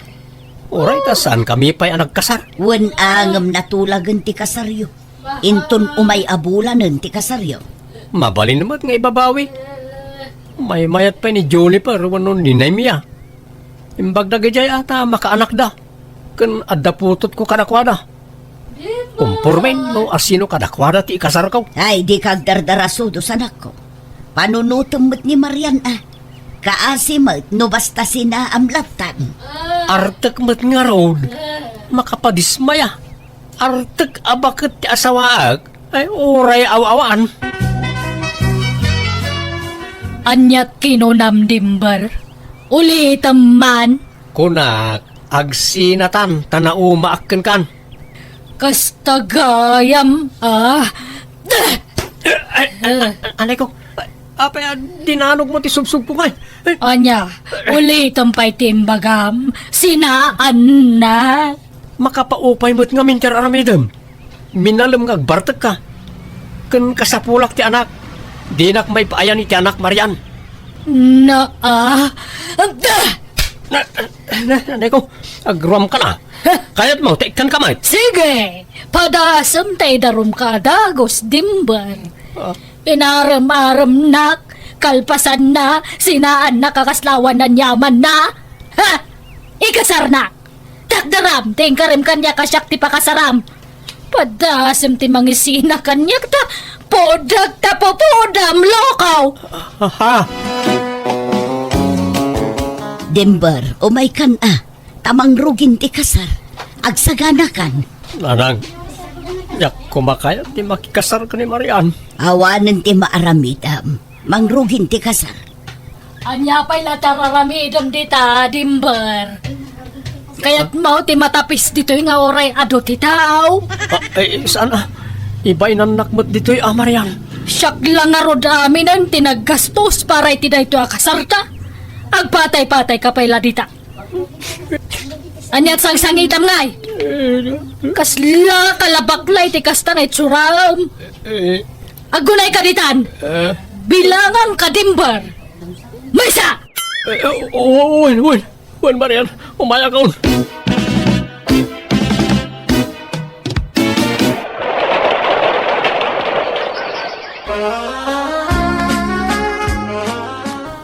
Uray ta saankami pay a nagkasar. Wen a ngem natulagen ti kasaryo. Inton umay a bulanen ti kasaryo. Mabalin met nga ibabawi. Maymayat pay ni Juniper wenno ni Nemia. Imbag dagidiay a ta makaanakda. Ken adda putotko kadakuada. Kumpormen no asino kadakuada ti ikasarko. Ay, dika agdardarasudos, anakko. Panunotem met ni Marian a. Kaasi met no basta sinaam lattan. Artek met ngarud, makapadismaya. Artek a baket ti asawaek, ay uray aw-awan. Ania ti kinunam, Dimber? Ulitem man. Kunak, agsinatan ta naumaak kenkan. Kasta gayam, ah. Ay, ay, ay, anay ko, apay a dinanogmo ti subsubko ngay? Ay. Ania, ulitem pay ti imbagam, sinaanna. Makapaupay met ngamin ti ar-aramidem. Minalem nga agbartekka. Ken kasapulak ti anak. Dinak maipaayan iti anak, Marian. Na, ah? Da! Na, na, anay ko, agruamka na. Kayatmo, ta ikkanka met. Sige! Padasem ta idarumka a dagus, Dimber. Ah. Inarem-aremnak, kalpasanna, sinaannak a kasla awan aniamanna. Ha! Ikasarnak! Takderam ti inkarim kaniak a siak ti pakasaram. Padasem ti mangisina kaniak ta pudak ta pupudam, lokaw! Aha. Dimber, umaykan a. Ta mangrugin ti kasar. Agsaganakan. Nanang, diak koma kayat ti makikasar ken ni Marian. Awanen ti maaramidem. Mangrugin ti kasar. Ania pay la ti ar-aramidem dita, Dimber? Kayatmo ti matapis ditoy nga uray adu ti tao? Ah, eh, saan a? Ibainannak met ditoy a, Marian. Siak la ngarud aminen ti naggastos para iti daytoy a kasarta. Agpatay-patayka pay la dita. Ania ti sangsangitam ngay? Kasla kalabaklay ti kasta nga itsuram. Eh. Aggunayka ditan. Eh. Bilanganka, Dimber. Maysa! Eh, o-, o-, wen, wen. Wen, Marian. Umayakon.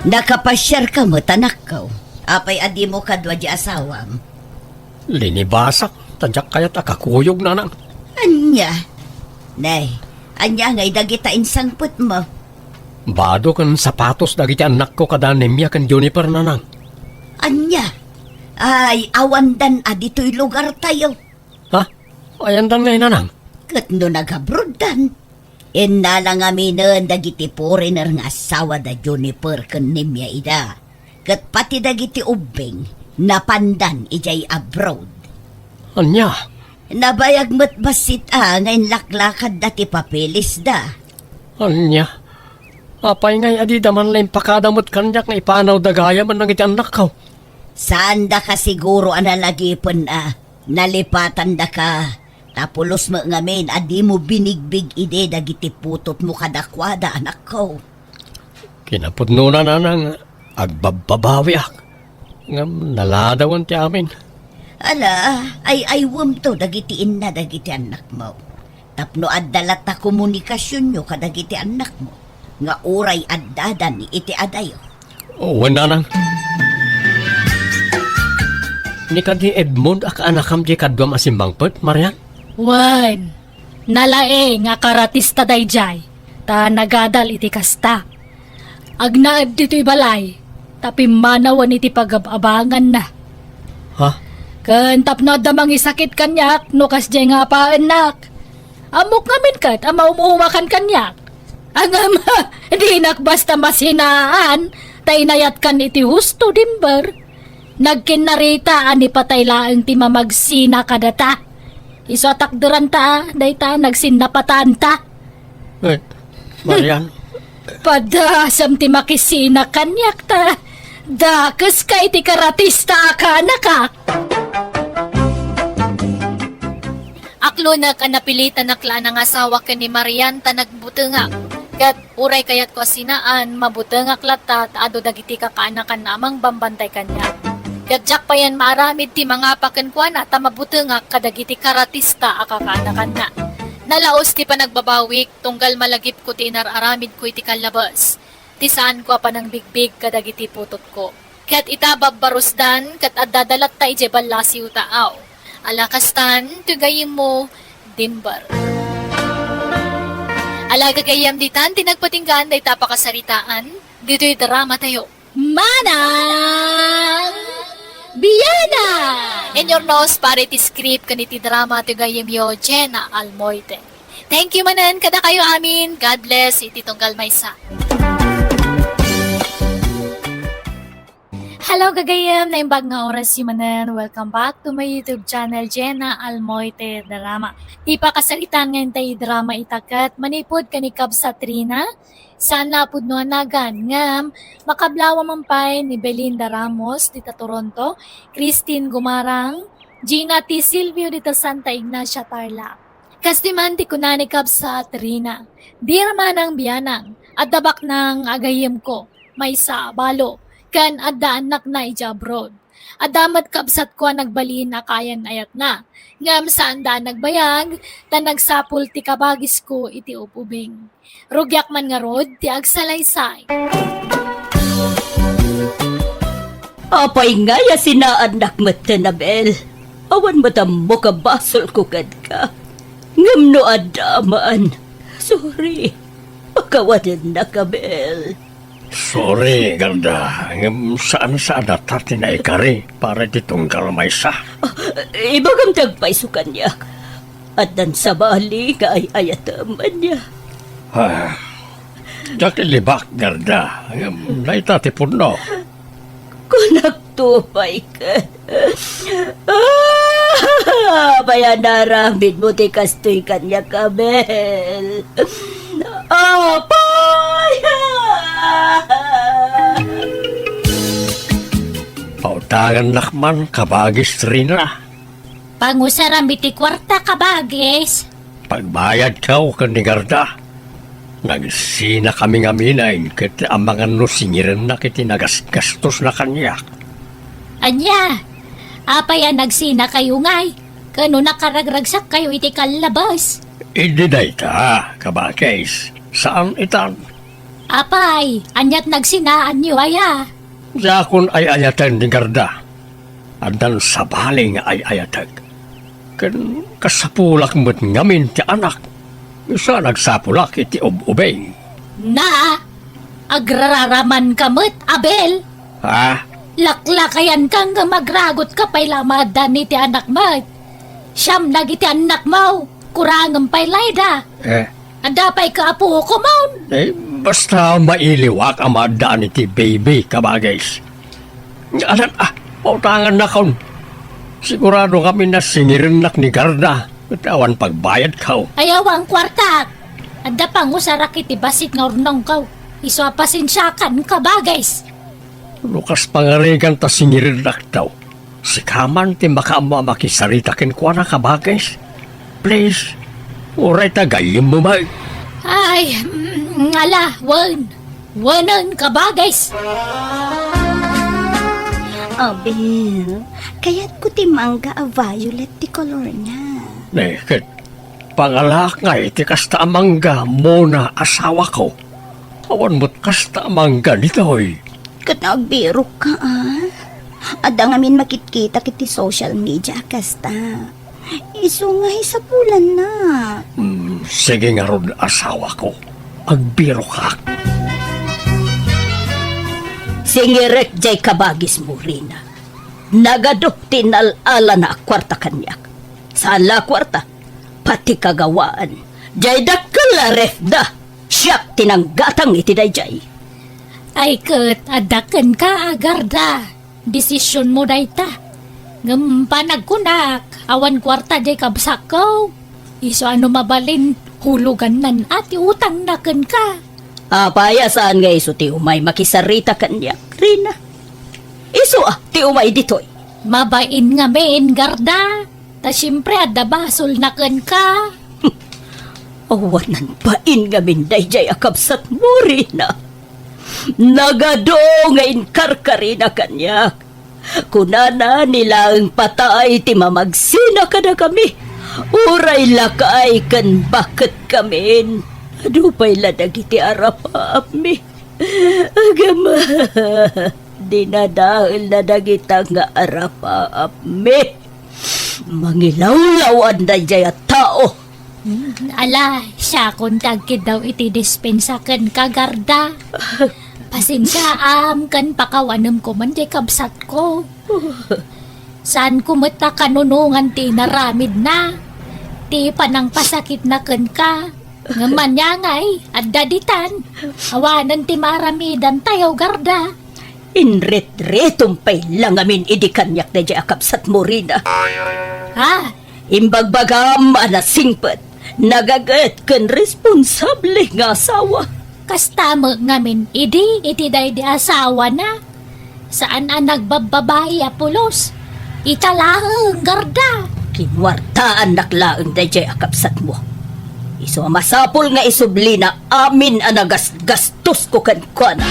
Nakapasiarka met, anakko. Apay a dimo kadua diay asawam? Linibasak, ta diak kayat a kakuyog, nanang. Ania? Nay, ania ngay dagita insangpetmo? Bado ken sapatos dagiti annakko kada Nemia ken Juniper, nanang. Ania? Ay, awandan a ditoy lugartayo. Ha? Ayandan ngay, nanang? Ket no nagabroddan? Innala ngaminen dagiti foreigner nga asawa da Juniper ken Nemia ida, ket pati dagiti ubbing napandan idiay abroad. Ania? Nabayag met bassit a nga inlaklakadda ti papelisda. Ania? Apay ngay a dida man la impakada met kaniak nga ipanawda gayam dagiti annakko? Saanda kasiguro a nalagipen a nalipatandaka. Ta pulos met ngamin a dimo binigbig idi dagiti putotmo kadakuada, anakko. Kinapudnona, nanang, agbabbabawiak. Ngem naladawen ti amin. Ala, ay-aywemto dagiti inna dagiti annakmo. Tapno adda latta komunikasionyo kadagiti annakmo. nga uray addadan iti adayo. Wen, nanang. Ni kadi Edmond a kaanakam diay kaduam a simmangpet, Marian? Wen, nalaing a karatista daydiay, ta nagadal iti kasta. Agnaed ditoy balay, ta pimmanawen iti pagab-abanganna. Ha? Ken tapno adda mangisakit kaniak no kasdiay nga apaennak. Ammok ngamin ket a maum-umakan kaniak. Ngem, dinak basta masinaan, ta inayatkan iti husto, Dimber. Nagkinnarita a ni patay laeng ti mamagsina kadata. Isu a takderanta, dayta nagsinnapatanta. Eh, Marian. Padasam ti makisina kaniak ta. Dakeska iti karatista a kaanakak. Aklonek a napilitanak la a nangasawa ken ni Marian ta nagbutengak. Ket uray kayatko a sinaan, mabutengak latta ta adu dagiti kakaanakanna a mangbambantay kaniak. Ket diak payen maaramid ti mangapa kenkuana ta mabutengak kadagiti karatista a kakaanakanna. Nalaus ti panagbabawik tunggal malagipko ti inar-aramidko iti kallabes, ti saanko a panangbigbig kadagiti putotko. Ket ita babbarusdan, ket adda da latta idiay ballasiw ta aw. Ala kastan, ti gayyemmo, Dimber. Ala gagayyem, ditan ti nagpatinggaan dayta a pakasaritaan, ditoy drama tayo. Manang Biana! In your nose, para iti script ken iti drama ti gayyemyo, Jenna Almoite. Thank you manen kadakayo amin. God bless iti tunggal maysa. Hello, gagayyem! Naimbag nga orasyo manen. Welcome back to my YouTube channel, Jenna Almoite Drama. Ti pakasaritaan nga intay drama ita ket manipud ken ni Kabsat Rina, saan a pudno a nagan, ngem makablawa man pay ni Belinda Ramos dita Toronto, Christine Gumarang, Gina T. Silvio dita Santa Ignacia, Tarlac. Kas diman ti kuna ni Kabsat Rina, "Dira manang bianang, adda baknang a gayyemko, maysa a balo, ken adda annakna idiay abroad. Adda met kabsatko a nagbalin a kaayan-ayatna, ngem saanda a nagbayag, ta nagsapul ti kabagisko iti ub-ubing. Rugiak man ngarud ti agsalaysay." Apay ngay a sinaannak metten, Abel? Awan met ammok a basolko kenka. Ngem no adda man, sorry. Pakawanennak, Abel. Sorry, Garda. Ngem saan-saan a ta ti naikari para iti tunggal maysa. Ah, ibagam ti agpayso kaniak. Addan sabali nga ay-ayatem, ania? Ah, diak ilibak, Garda. Ngem dayta ti pudno. Kunakto pay ket. Ah, apay a naaramidmo ti kastoy kaniak, Abel? Apay! Pautangannak man, kabagis Rina. Pangusaram iti kuarta, kabagis. Pagbayadko ken ni Garda, nagsinakami ngamin ket amangan no singirennak iti nagasgastosna kaniak. Ania? Apay a nagsinakayo ngay? Ken no nakaragragsakkayo iti kallabas? Idi dayta, kabagis, saan itan. Apay, aniat nagsinaanyo aya? Diakon ay-ayaten ni Garda. Addan sabali nga ay-ayatek. Ken kasapulak met ngamin ti anak. Isu a nagsapulak iti ub-ubing. Na, agrararamanka met, Abel. Ha? Laklakayanka ngem agragutka pay la a maaddaan iti anak met. Siam dagiti annakmo, kurangem pay layda. Eh? Adda pay ka apokomon. Eh, basta mailiwak a maaddaan iti baby, kabagis. Anak, ah, pautangannakon. Sigurado ngamin a singirennak ni Garda, ket awan pagbayadko. Ayaw a kuartak. Adda pangusarak iti bassit nga urnongko. Isu a pasensiakan, kabagis. No kas pangarigan ta singirennak daw, sika man ti makaammo a makisarita kenkuana, kabagis. Please, uray ta gayyemmo met. Ay, mm, ala, wen. Wenen, kabagis. Abel, kayatko ti mangga a violet ti kolorna. Ne, ket pangalaak ngay ti kasta a mangga, Mona, asawako. Awan met kasta a mangga ditoy. Ket agbirokka, a? Adda ngamin makitkitak iti social media a kasta. Isu nga isapulanna. Hmm, sige ngarud, asawako. Agbirokak. Singirek jay kabagismo, Rina. Nagadu ti inal-alana a kuarta kaniak. Saan la a kuarta, pati kagawaan. Jay dakkel a refda. Siak ti nanggatang iti dayjay. Ay ket, adda kenka, Garda. Desisionmo dayta. Ngem panagkunak, awan kuarta jay kabsatko. Isu a no mabalin, hulugannan a ti utangna kenka. Apay a saan nga isu ti umay makisarita kaniak, Rina? Isu a ti umay ditoy. Mabain ngamin, Garda. Ta siempre, adda basolna kenka. Awanan bain ngamin daydiay a kabsatmo, Rina. Nagadu nga inkarkarina kaniak. Kunana, ni laeng patay ti mamagsina kadakami. Uray lakay ken baket kamin. Adu pay la dagiti arapaapmi. Agama, dinadaelna dagita nga arapaapmi. Mangilawlawan daydiay a tao. Hmm, ala, siakon ti agkiddaw iti dispensa kenka, Garda. Pasensiaam ken pakawanem koma diay kabsatko. Saanko met a kanunongan ti inaramidna, ti panangpasakitna kenka. Ngem ania ngay, adda ditan, awanen ti maaramidantayo, Garda. Inritritmo pay la ngamin idi kaniak daydiay a kabsatmo, Rina. Ah, Imbagbagam a nasingpet, nagaget ken responsable nga asawa. Kasta met ngamin idi iti daydi asawana. Saan a nagbabbabai a pulos. Ita laeng, Garda. Kinuartaannak laeng daydiay a kabsatmo. Isu a masapul nga isublina amin a nagasgastosko kenkuana.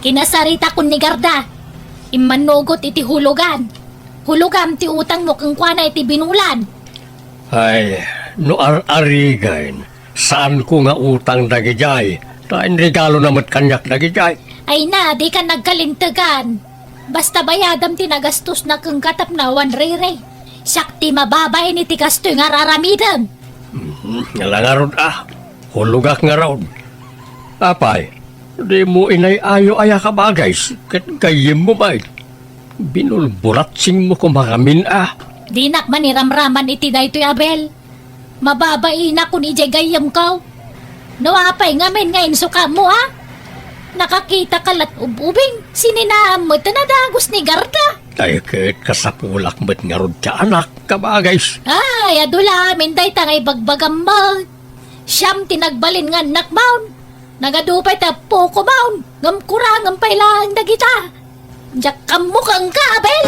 Kinasaritakon ni Garda. Immannugot iti hulugan. Hulogam ti utangmo kenkuana iti binulan. Ay, no ar-arigen, saanko nga utang dagidiay, ta inregalona met kaniak dagidiay. Ay na, dika nagkalintegan. Basta bayadam ti nagastosna kenka tapno awan riri. Siak ti mababain iti kastoy nga ar-aramidem. Mhm, ala ngarud a, hulogak ngarud. Apay, dimo inay-ayo aya ka bagay, ket gayyemmo met. Binulbulatsingmo koma ngamin a. Dinak maniramraman iti daytoy, Abel. Mababainakon idiay gayyemko. No apay ngamin nga insukaammo a? Nakakitaka la't ub-ubing, sininaam met a nadagus ni Garda. Ay, ket kasapulak met ngarud ti anak, kabagay. Ay, adu la amin dayta nga ibagbagam met. Siam ti nagbalin nga annakmon. Nagadu pay ti appokomon, ngem kurangem pay laeng dagita. Diak ammo kenka, Abel!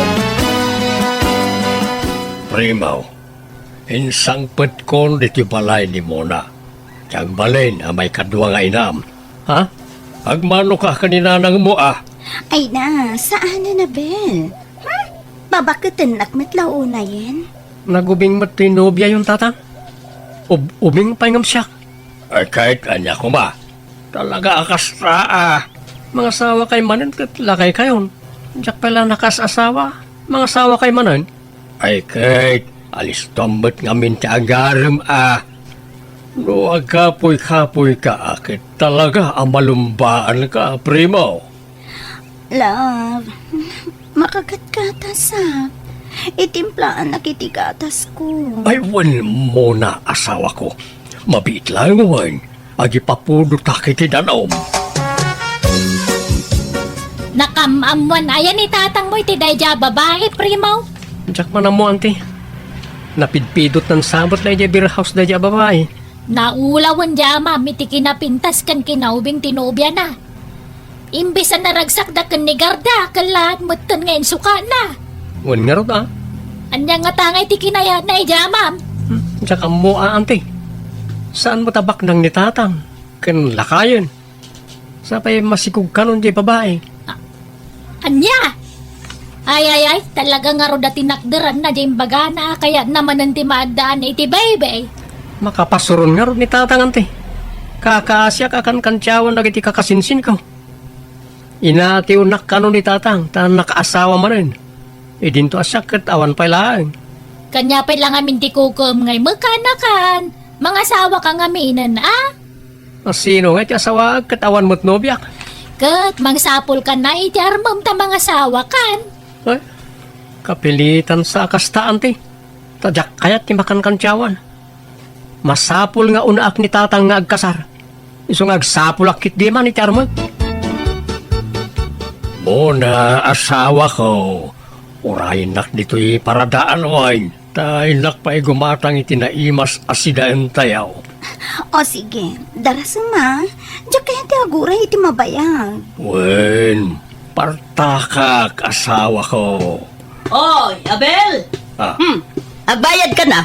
Primo, insangpetkon ditoy balay ni Mona. Ti agbalin a maikadua nga inam. Ha? Agmanoka ken ni nanangmo a? Ay na, saanen, Abel. Hmm? Babaketennak met la unayen. Nagubing met ti nobiayon, Tatang. Ub-, ubing pay ngem siak. Ay, ket ania koma? Talaga a kasta a. Mangasawakay manen ket lakaykayon. Diak pay la nakas-asawa. Mangasawakay manen. Ay, ket alistuam met ngamin ti agarem a. No agkapuy-kapuyka a, ket talaga a malumbaanka, Primo. Love, makagatgatasak. Itimplaanak iti gatasko. Ay, wen, Mona, asawako. Mabiit laeng wen. Agipapudotak iti danum. Nakam-ammoan aya ni tatangmo iti daydiay a babai, Primo? Diak man ammo, Auntie. Napidpidotnan sa met daydiay beer house daydiay a babai. Naulawen di amam iti kinapintas ken kinaubing ti nobiana. Imbes a naragsakda ken ni Garda, kellaat metten nga insukana. Wen ngarud a. Ania ngata nga iti kinayatna idi amam? Hmm, diak ammo a, Auntie. Saan met a baknang ni Tatang ken lakayen? Sapay masikog kanon diay babai. A-, ania? Ay, ay, ay, talaga ngarud a tinakderanna diay imbagana a kayatna manen ti maaddaan iti baybay. Makapasuron ngarud ni Tatang, Auntie. Kakaasiak a kankantiawan dagiti kakasinsinko. Inatiwnak kano ni Tatang ta nakaasawa manen. Idinto a siak ket awan pay laeng. Kania pay la ngamin ti kukuem nga imekanakan. Mangasawaka ngaminen a? A, sino nga ti asawaek ket awan met nobiak? Ket mangsapulkan a iti armem ta mangasawakan. Ay, kapilitan sa a kasta, Auntie. Ta diak kayat ti makankantiawan. Masapul nga unaak ni Tatang nga agkasar. Isu nga agsapulak ketdi man iti armek. Mona, asawako, urayennak ditoy paradaan wen, ta innak pay gumatang iti naimas a sidaentayo. O sige, darasem a. Diak kayat ti aguray iti mabayag. Wen, partakak, asawako. Oy, Abel! Ah. Hmm, agbayadka na?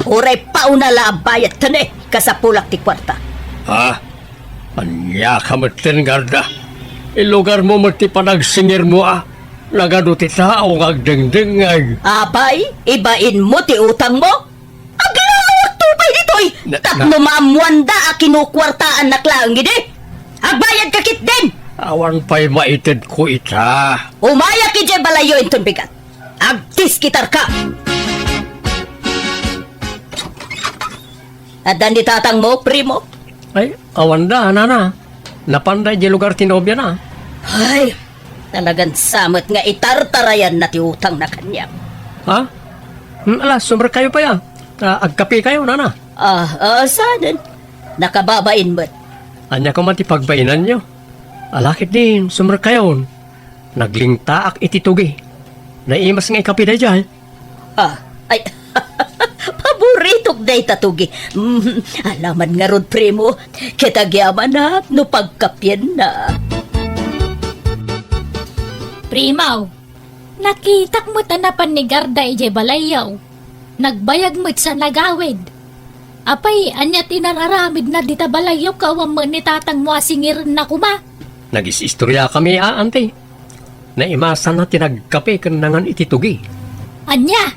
Uray pauna la a bayadta ne, kasapulak ti kuarta. Ha? Ania ka metten, Garda? Ilugarmo met ti panagsingirmo a. Nagadu ti tao nga agdengdengngeg. Apay, ibainmo ti utangmo? Aglawakto pay ditoy! Na, tapno na- maammoanda a kinukuartaannak laeng idi. Agbayadka ketdin! Awan pay maitedko ita. Umayak idiay balayyo inton bigat. Agtiskitarka! Addan ni tatangmo, primo? Ay, awanda, nana. Napanda idiay lugar ti nobiana. Ay, talagan sa met nga itartarayanna ti utangna kaniak. Ha? Hmm, ala, sumrekkayo pay a. Ta agkapekayo, nana. Ah, ah, saanen? Nakababain met. Ania koma ti pagbainanyo? Ala ketdin, sumrekkayon. Naglingtaak iti tugi. Naimas nga ikape daydiay. Ah, ay, paboritok dayta tugi. Mm, alaman ngarud, primo, ket agyamanak no pagkapienna. Primo, nakitak met a napan ni Garda idiay balayyo. Nagbayag met sa nagawid. Apay, ania ti nararamidna dita balayyo ket awan met ni tatangmo a singirenna koma? Nagis-istoriakami a, anti. Naimasanna ti nagkape ken nangan iti tugi. Ania?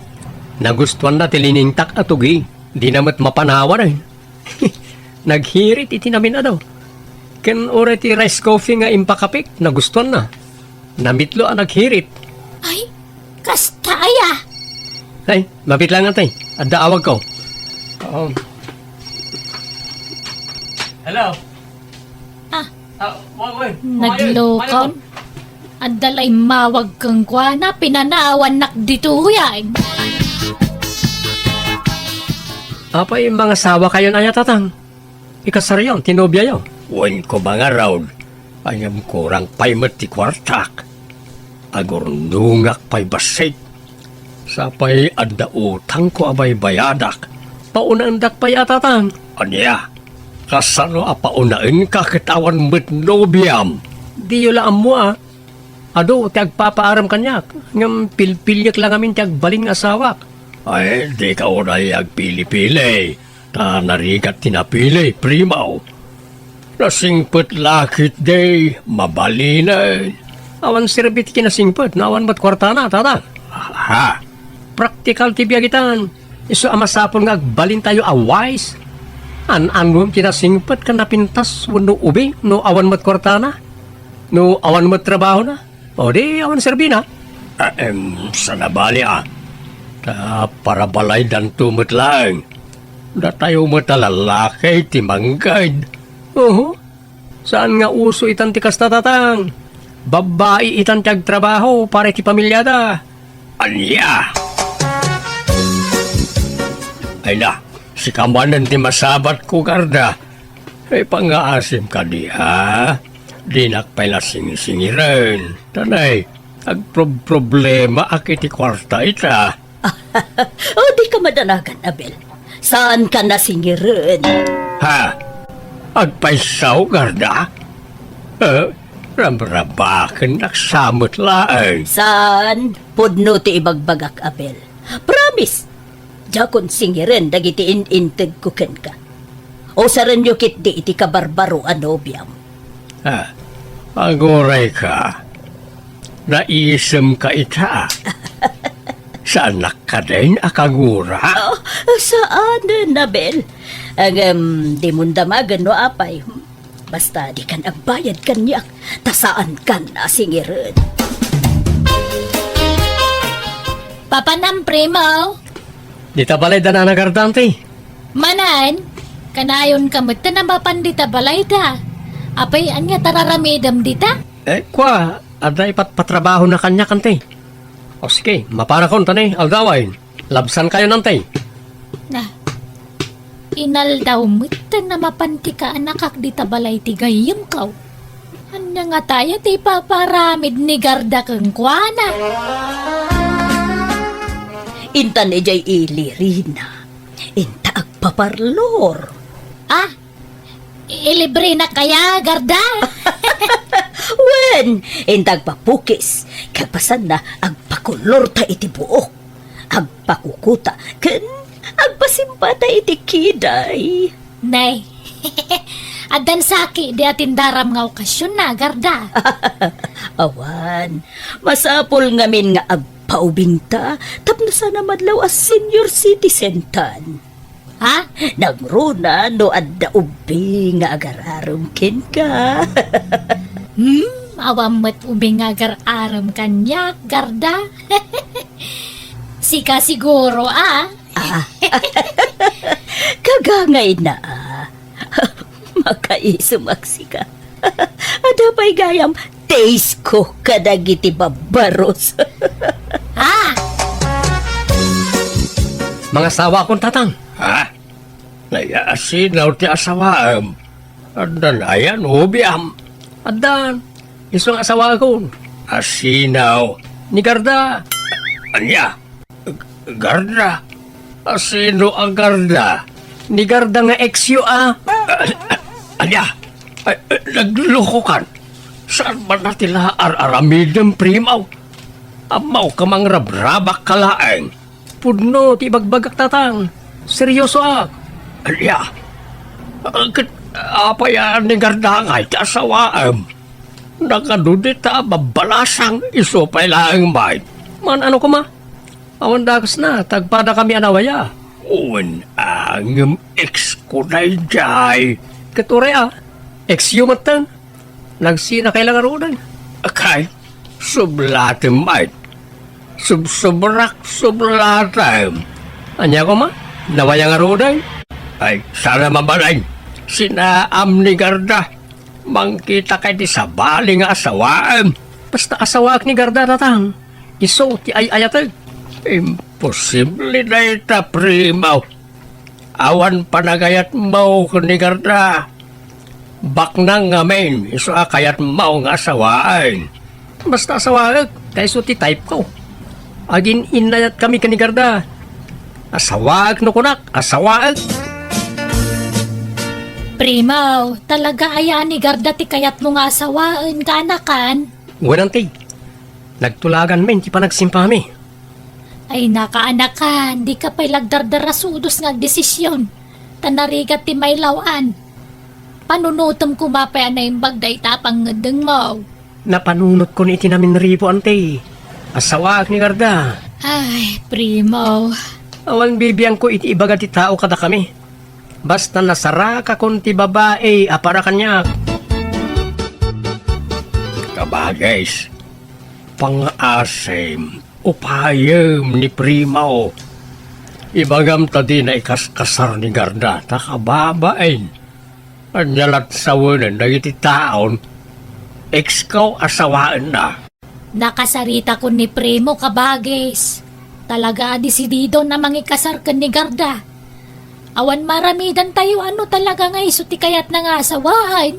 Nagustuanna ti liningtak a tugi. Dina met mapanawan, eh. Naghirit iti namin-adu. Ken uray ti rice coffee nga impakapek, nagustuanna. Namitlo a naghirit. Ay, kasta aya? Ay, mabit lang, atay. Adda awagko. Um. Hello? Ah. Ah, wa-, wa-, Naglukaw? Adda la immawag kenkuana, pinanawannak ditoy, ay. Apay, mangasawa kayon aya, tatang? Ikasaryon ti nobiayo. Wen ko mangarud, ngem kurang pay met ti kuartak. Agurnongak pay bassit. Sapay adda utangko a baybayadak. Paunaendak pay a, tatang. Ania? Kasano a paunaenka ket awan met nobiam? Diyo la ammo a. Adu ti agpapaaram kaniak, ngem pilpiliek la ngamin ti agbalin nga asawak. Ay, dika unay agpili-pili, ta narigat ti napili, primo. Nasingpet la ketdi, mabalinen. Awan serbi ti kinasingpet no awan met kuartana, tatang. Ha? Praktikal ti biag itan. Isu a masapul nga agbalintayo a wise. An-anuem ti nasingpet ken napintas wenno ubi no awan met kuartana? No awan met trabahona? O di awan serbina? Ahem, saan a bali a. Ta parabalaydanto met laeng. Datayo met a lalaki ti mangged. Oho. Saan nga uso itan ti kasta, tatang? Babbai itan ti agtrabaho para iti pamiliada. Ania? Ay na, sika manen ti masabatko, Garda. Ay, pangngaasim kadi, ha? Dinak pay la singsingiren. Tanay, agprob-problemaak iti kuarta ita. O, dika madanagan, Abel. Saanka nasingiren. Ha? Agpayso, Garda? Eh, rabrabakennak sa met laeng. Saan? Pudno ti ibagbagak, Abel. Promise. Diakon singiren dagiti in-intedko kenka. Usarenyo ketdi iti kabarbaro a nobiam. Ah, agurayka. Naisemka ita. Saannak kadin a kagura? Ah, saan, Abel. Ngem, dimon damagen no apay. Basta dikan agbayad kaniak, ta saankan a singiren. Papanam, primo? Dita balay da nanagardanti. Manen, kanayonka met ta mapan dita balay da. Apay, ania ta raramidem dita? Eh, kua, adda ipatpatrabahona kaniak, anti. O sige, mapanakon, ta ne, aldawen. Labsankayo, anti. Na, inaldaw met ta mapan ti kaanakak dita balay ti gayyemko. Ania ngata aya ti ipaparamid ni Garda kenkuana? Intan idiay ili, Rina. Inta agpaparlor. Ah, ilibrena kaya, Garda? Wen, inta agpapukis. Kalpasanna, agpakolorta iti buok. Agpakukuta, ken Agpasimbata iti kiday. Nay, addan saki di atindaram nga okasionna, Garda. Awan, masapul ngamin nga agpaubingta tapno saan a madlaw a senior citizen tan. Ha? Nangruna no adda ubing nga agar-arem kenka. Hmm, awan met ubing nga agar-arem kaniak, Garda. Sika siguro, a? Ah. Kagangayna, a. Makaisem ak sika. Adda pay gayam taste ko kadagiti babbaros. Ah! Mangasawakon, Tatang. Ha? Nayasinaw ti asawaem. Addan aya no biam? Addan. Isu nga asawaekon. Asinaw? Ni Garda. Ania? Garda? Asino a Garda? Ni Garda nga ex-yo, a. Ania? Ay, naglukokan. Saan man na ti la ar-aramidem, Primo? Ammawka mangrabrabak ka laeng. Pudno ti ibagbagak, Tatang. Seryosoak. Ania? Ket apay a ni Garda ngay ti asawaem? Nakadudi ta babbalasang isu pay laeng met. Man-ano koma? Awan dakesna, ta agpadakami a nawaya. Wen a ngem ex ko daydiay. Ket uray a, ex-yo metten. Nagsinakay la ngaruden. Kay, sublatem met. Subsobrak, sublatem. Ania koma? Nawaya ngaruden? Ay, saan a mabalin. Sinaam ni Garda. Mangkitak iti sabali nga asawaem. Basta asawaek ni Garda, Tatang. Isu ti ay-ayatek. Imposible dayta, Primo. Awan panagayatmo ken ni Garda. Baknang ngamin isu a kayatmo nga asawaen. Basta asawaek, ta isu ti type ko. Agin-innayatkami ken ni Garda. Asawaek no kunak, asawaek. Primo, talaga aya ni Garda ti kayatmo nga asawaen, kaanakan? Wen, Auntie. Nagtulagan met ti panagsimpami. Ay, nakaanakan, dika pay lagdardarasudos nga agdesision. Ta narigat ti mailaw-an. Panunotem koma pay a naimbag dayta a pangngeddengmo. Napanunotkon iti naminribo, Auntie. Asawaek ni Garda. Ay, Primo. Awan bibiangko iti ibaga ti tao kadakami. Basta nasarakakon ti babai a para kaniak. Kabagis, pangaasim, upayem ni Primo. Ibagam ta dina ikaskasar ni Garda, ta kababain. Ania lat sawenen dagiti taon, ex ko a sawaenna. Nakasaritakon ni Primo, kabagis. Talaga a desididon a mangikasar ken ni Garda. Awan maaramidantayo a no talaga nga isu ti kayatna nga asawaen.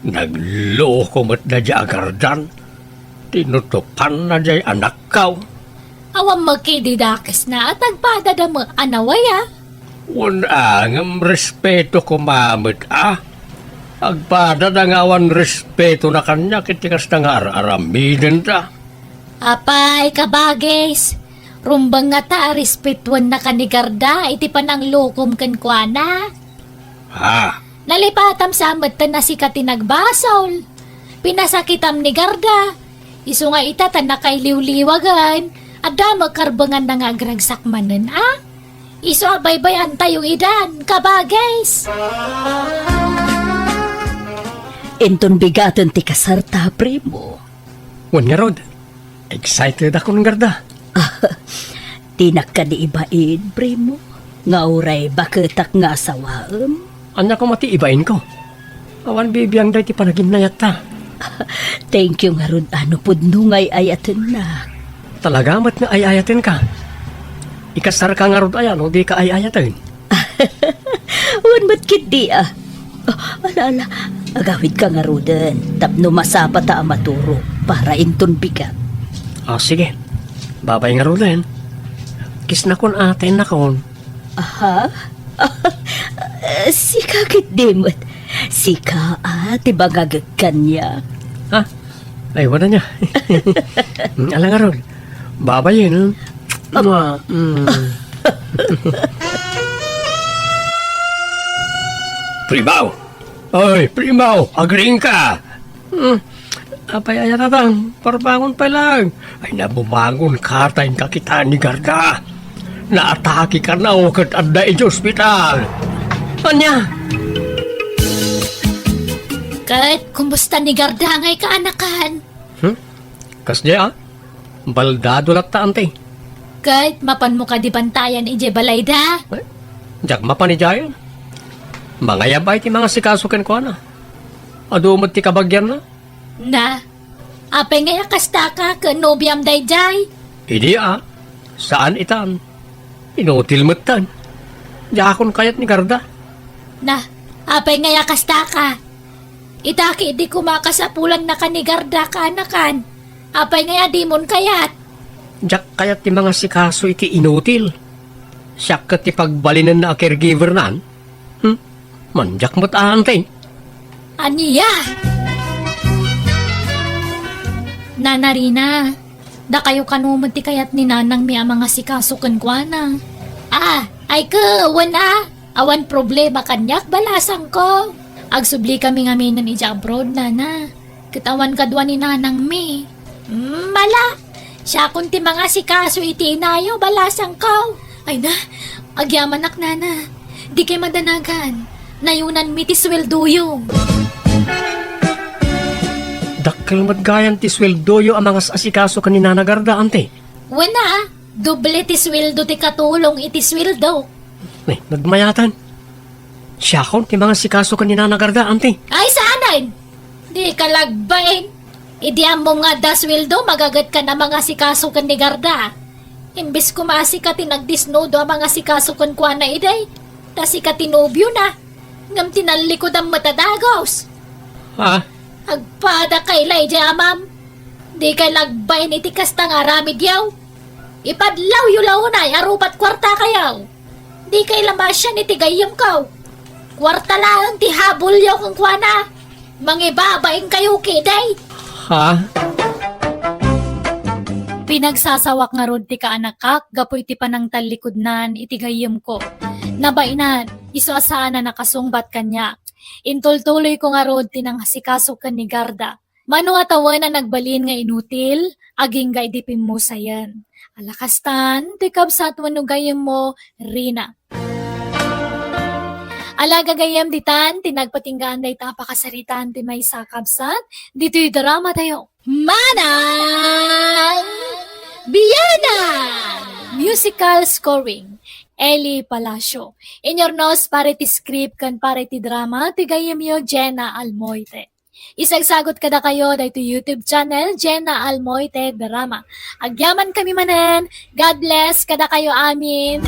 Nagloko met daydiay a Gardan. Tinutopanna diay anakko. Awan met idi dakesna a tagpadada met a nawaya. Wen a, ngem respeto koma met a. Agpadada nga awan respetona kaniak iti kasta nga ar-aramidenda. Apay, kabagis, rumbeng ngata a respetuennaka ni Garda iti pananglokom kenkuana? Ha? Nalipatam sa metten a sika ti nagbasol. Pinasakitam ni Garda. Isu nga ita ta nakailiwliwagen, adda met karbenganna nga agragsak manen, a? Isu a baybay-antayo idan, kabagis. Inton bigaten ti kasarta, Primo. Wen ngarud, excited akon, Garda. Dinak kadi ibain, Primo, nga uray baketak nga asawaem? Ania koma ti ibainko? Awan bibiang daydi panaginayatta. Thank you ngarud a no pudno nga ay-ayatennak. Talaga met nga ay-ayatenka. Ikasarka ngarud aya no dika ay-ayaten? Wen met ketdi, a. Oh, ala, ala. Agawidka ngaruden tapno masapata a maturog para inton bigat. Ah, sige. Babay ngaruden. Kissnakon a, tayennakon. Aha? Sika ketdi met. Sika a ti bangagek kaniak. Ha? Ay, wen ania. Ala ngarud. Babayen, ha? Ap- Mua, mm. Primaw! Oy, Primaw! Agriingka! Hmm, apay aya tatang, parbangon pay laeng. Ay, nabumangon ka ta inka kitaan ni Garda. Naatake kano ket adda idiay ospital. Ania? Ket, kumusta ni Garda ngay kaanakan? Hmm? Kasdiay, a? Baldado latta, anti. Ket mapanmo kadi bantayan idiay balayda? Eh, diak mapan idiay. Mangayab ay ti mangasikaso kenkuana. Adu met ti kabagianna. Na, apay ngay a kastaka ken nobiam daydiay? Idi a, saan itan. Inutil metten. Diakon kayat ni Garda. Na, apay ngay a kastaka? Ita ketdi koma kasapulannaka ni Garda kaanakan. Apay ngay a dimon kayat? Diak kayat ti mangasikaso iti inutil. Siak ket ti pagbalinenna a caregiver-nan. Hmm? Mandiak met, anti. Ania? Nana Rina, dakayo kano met ti kayat ni nanangmi a mangasikaso kenkuana? Ah, ay ket, wen a. Awan problema kaniak, balasangko. Agsubli kami ngamin idiay abroad, nana. Ket awan kadua ni nanangmi. Mm, mala, siakon ti mangasikaso iti inayo, balasangko. Ay na, agyamanak, nana. Dikay madanagan. Nayunanmi ti sueldoyo. Dakkel met gayam ti sueldoyo a mangas-asikaso ken ni Nana Garda, anti. Wen a, doble ti sueldo ti katulong iti sueldo. Eh, nagmayatan. Siakon ti mangasikaso ken ni Nana Garda, anti. Ay, saanen? Dika lagbain. Idi ammom nga adda sueldo, magagetka a mangasikaso ken ni Garda. Imbes koma a sika ti nagdisnudo a mangasikaso kenkuana idi, ta sika ti nobiona, ngem tinallikudam met a dagus. Ha? Agpadaka la idiay amam. Dikay lagbain iti kasta nga aramidyo. Ipadlawyo la unay a rupat kuartakayo. Dikay la masian iti gayyemko. Kuarta laeng ti habulyo kenkuana. Mangibabainkayo ketdi. Ha? Pinagsasawak ngarud ti kaanakak gapu iti panangtallikudnan iti gayyemko. Nabainat, isu a saan a nakasungbat kaniak. Intultuloyko ngarud ti nangasikaso ken ni Garda. Mano a tawen a nagbalin nga inutil, agingga idi pimmusayen. Ala kastan, ti kabsat wenno gayyemmo, Rina. Ala gagayyem ditan, ti nagpatinggaan dayta a pakasaritaan ti maysa a kabsat, ditoy drama tayo. Manang Bianang! Musical scoring, Eli Palacio. Inyurnos para iti script ken para iti drama, ti gayyemyo Jenna Almoite. Isagsagut kadakayo daytoy YouTube channel, Jenna Almoite Drama. Agyaman kami manen. God bless kadakayo amin.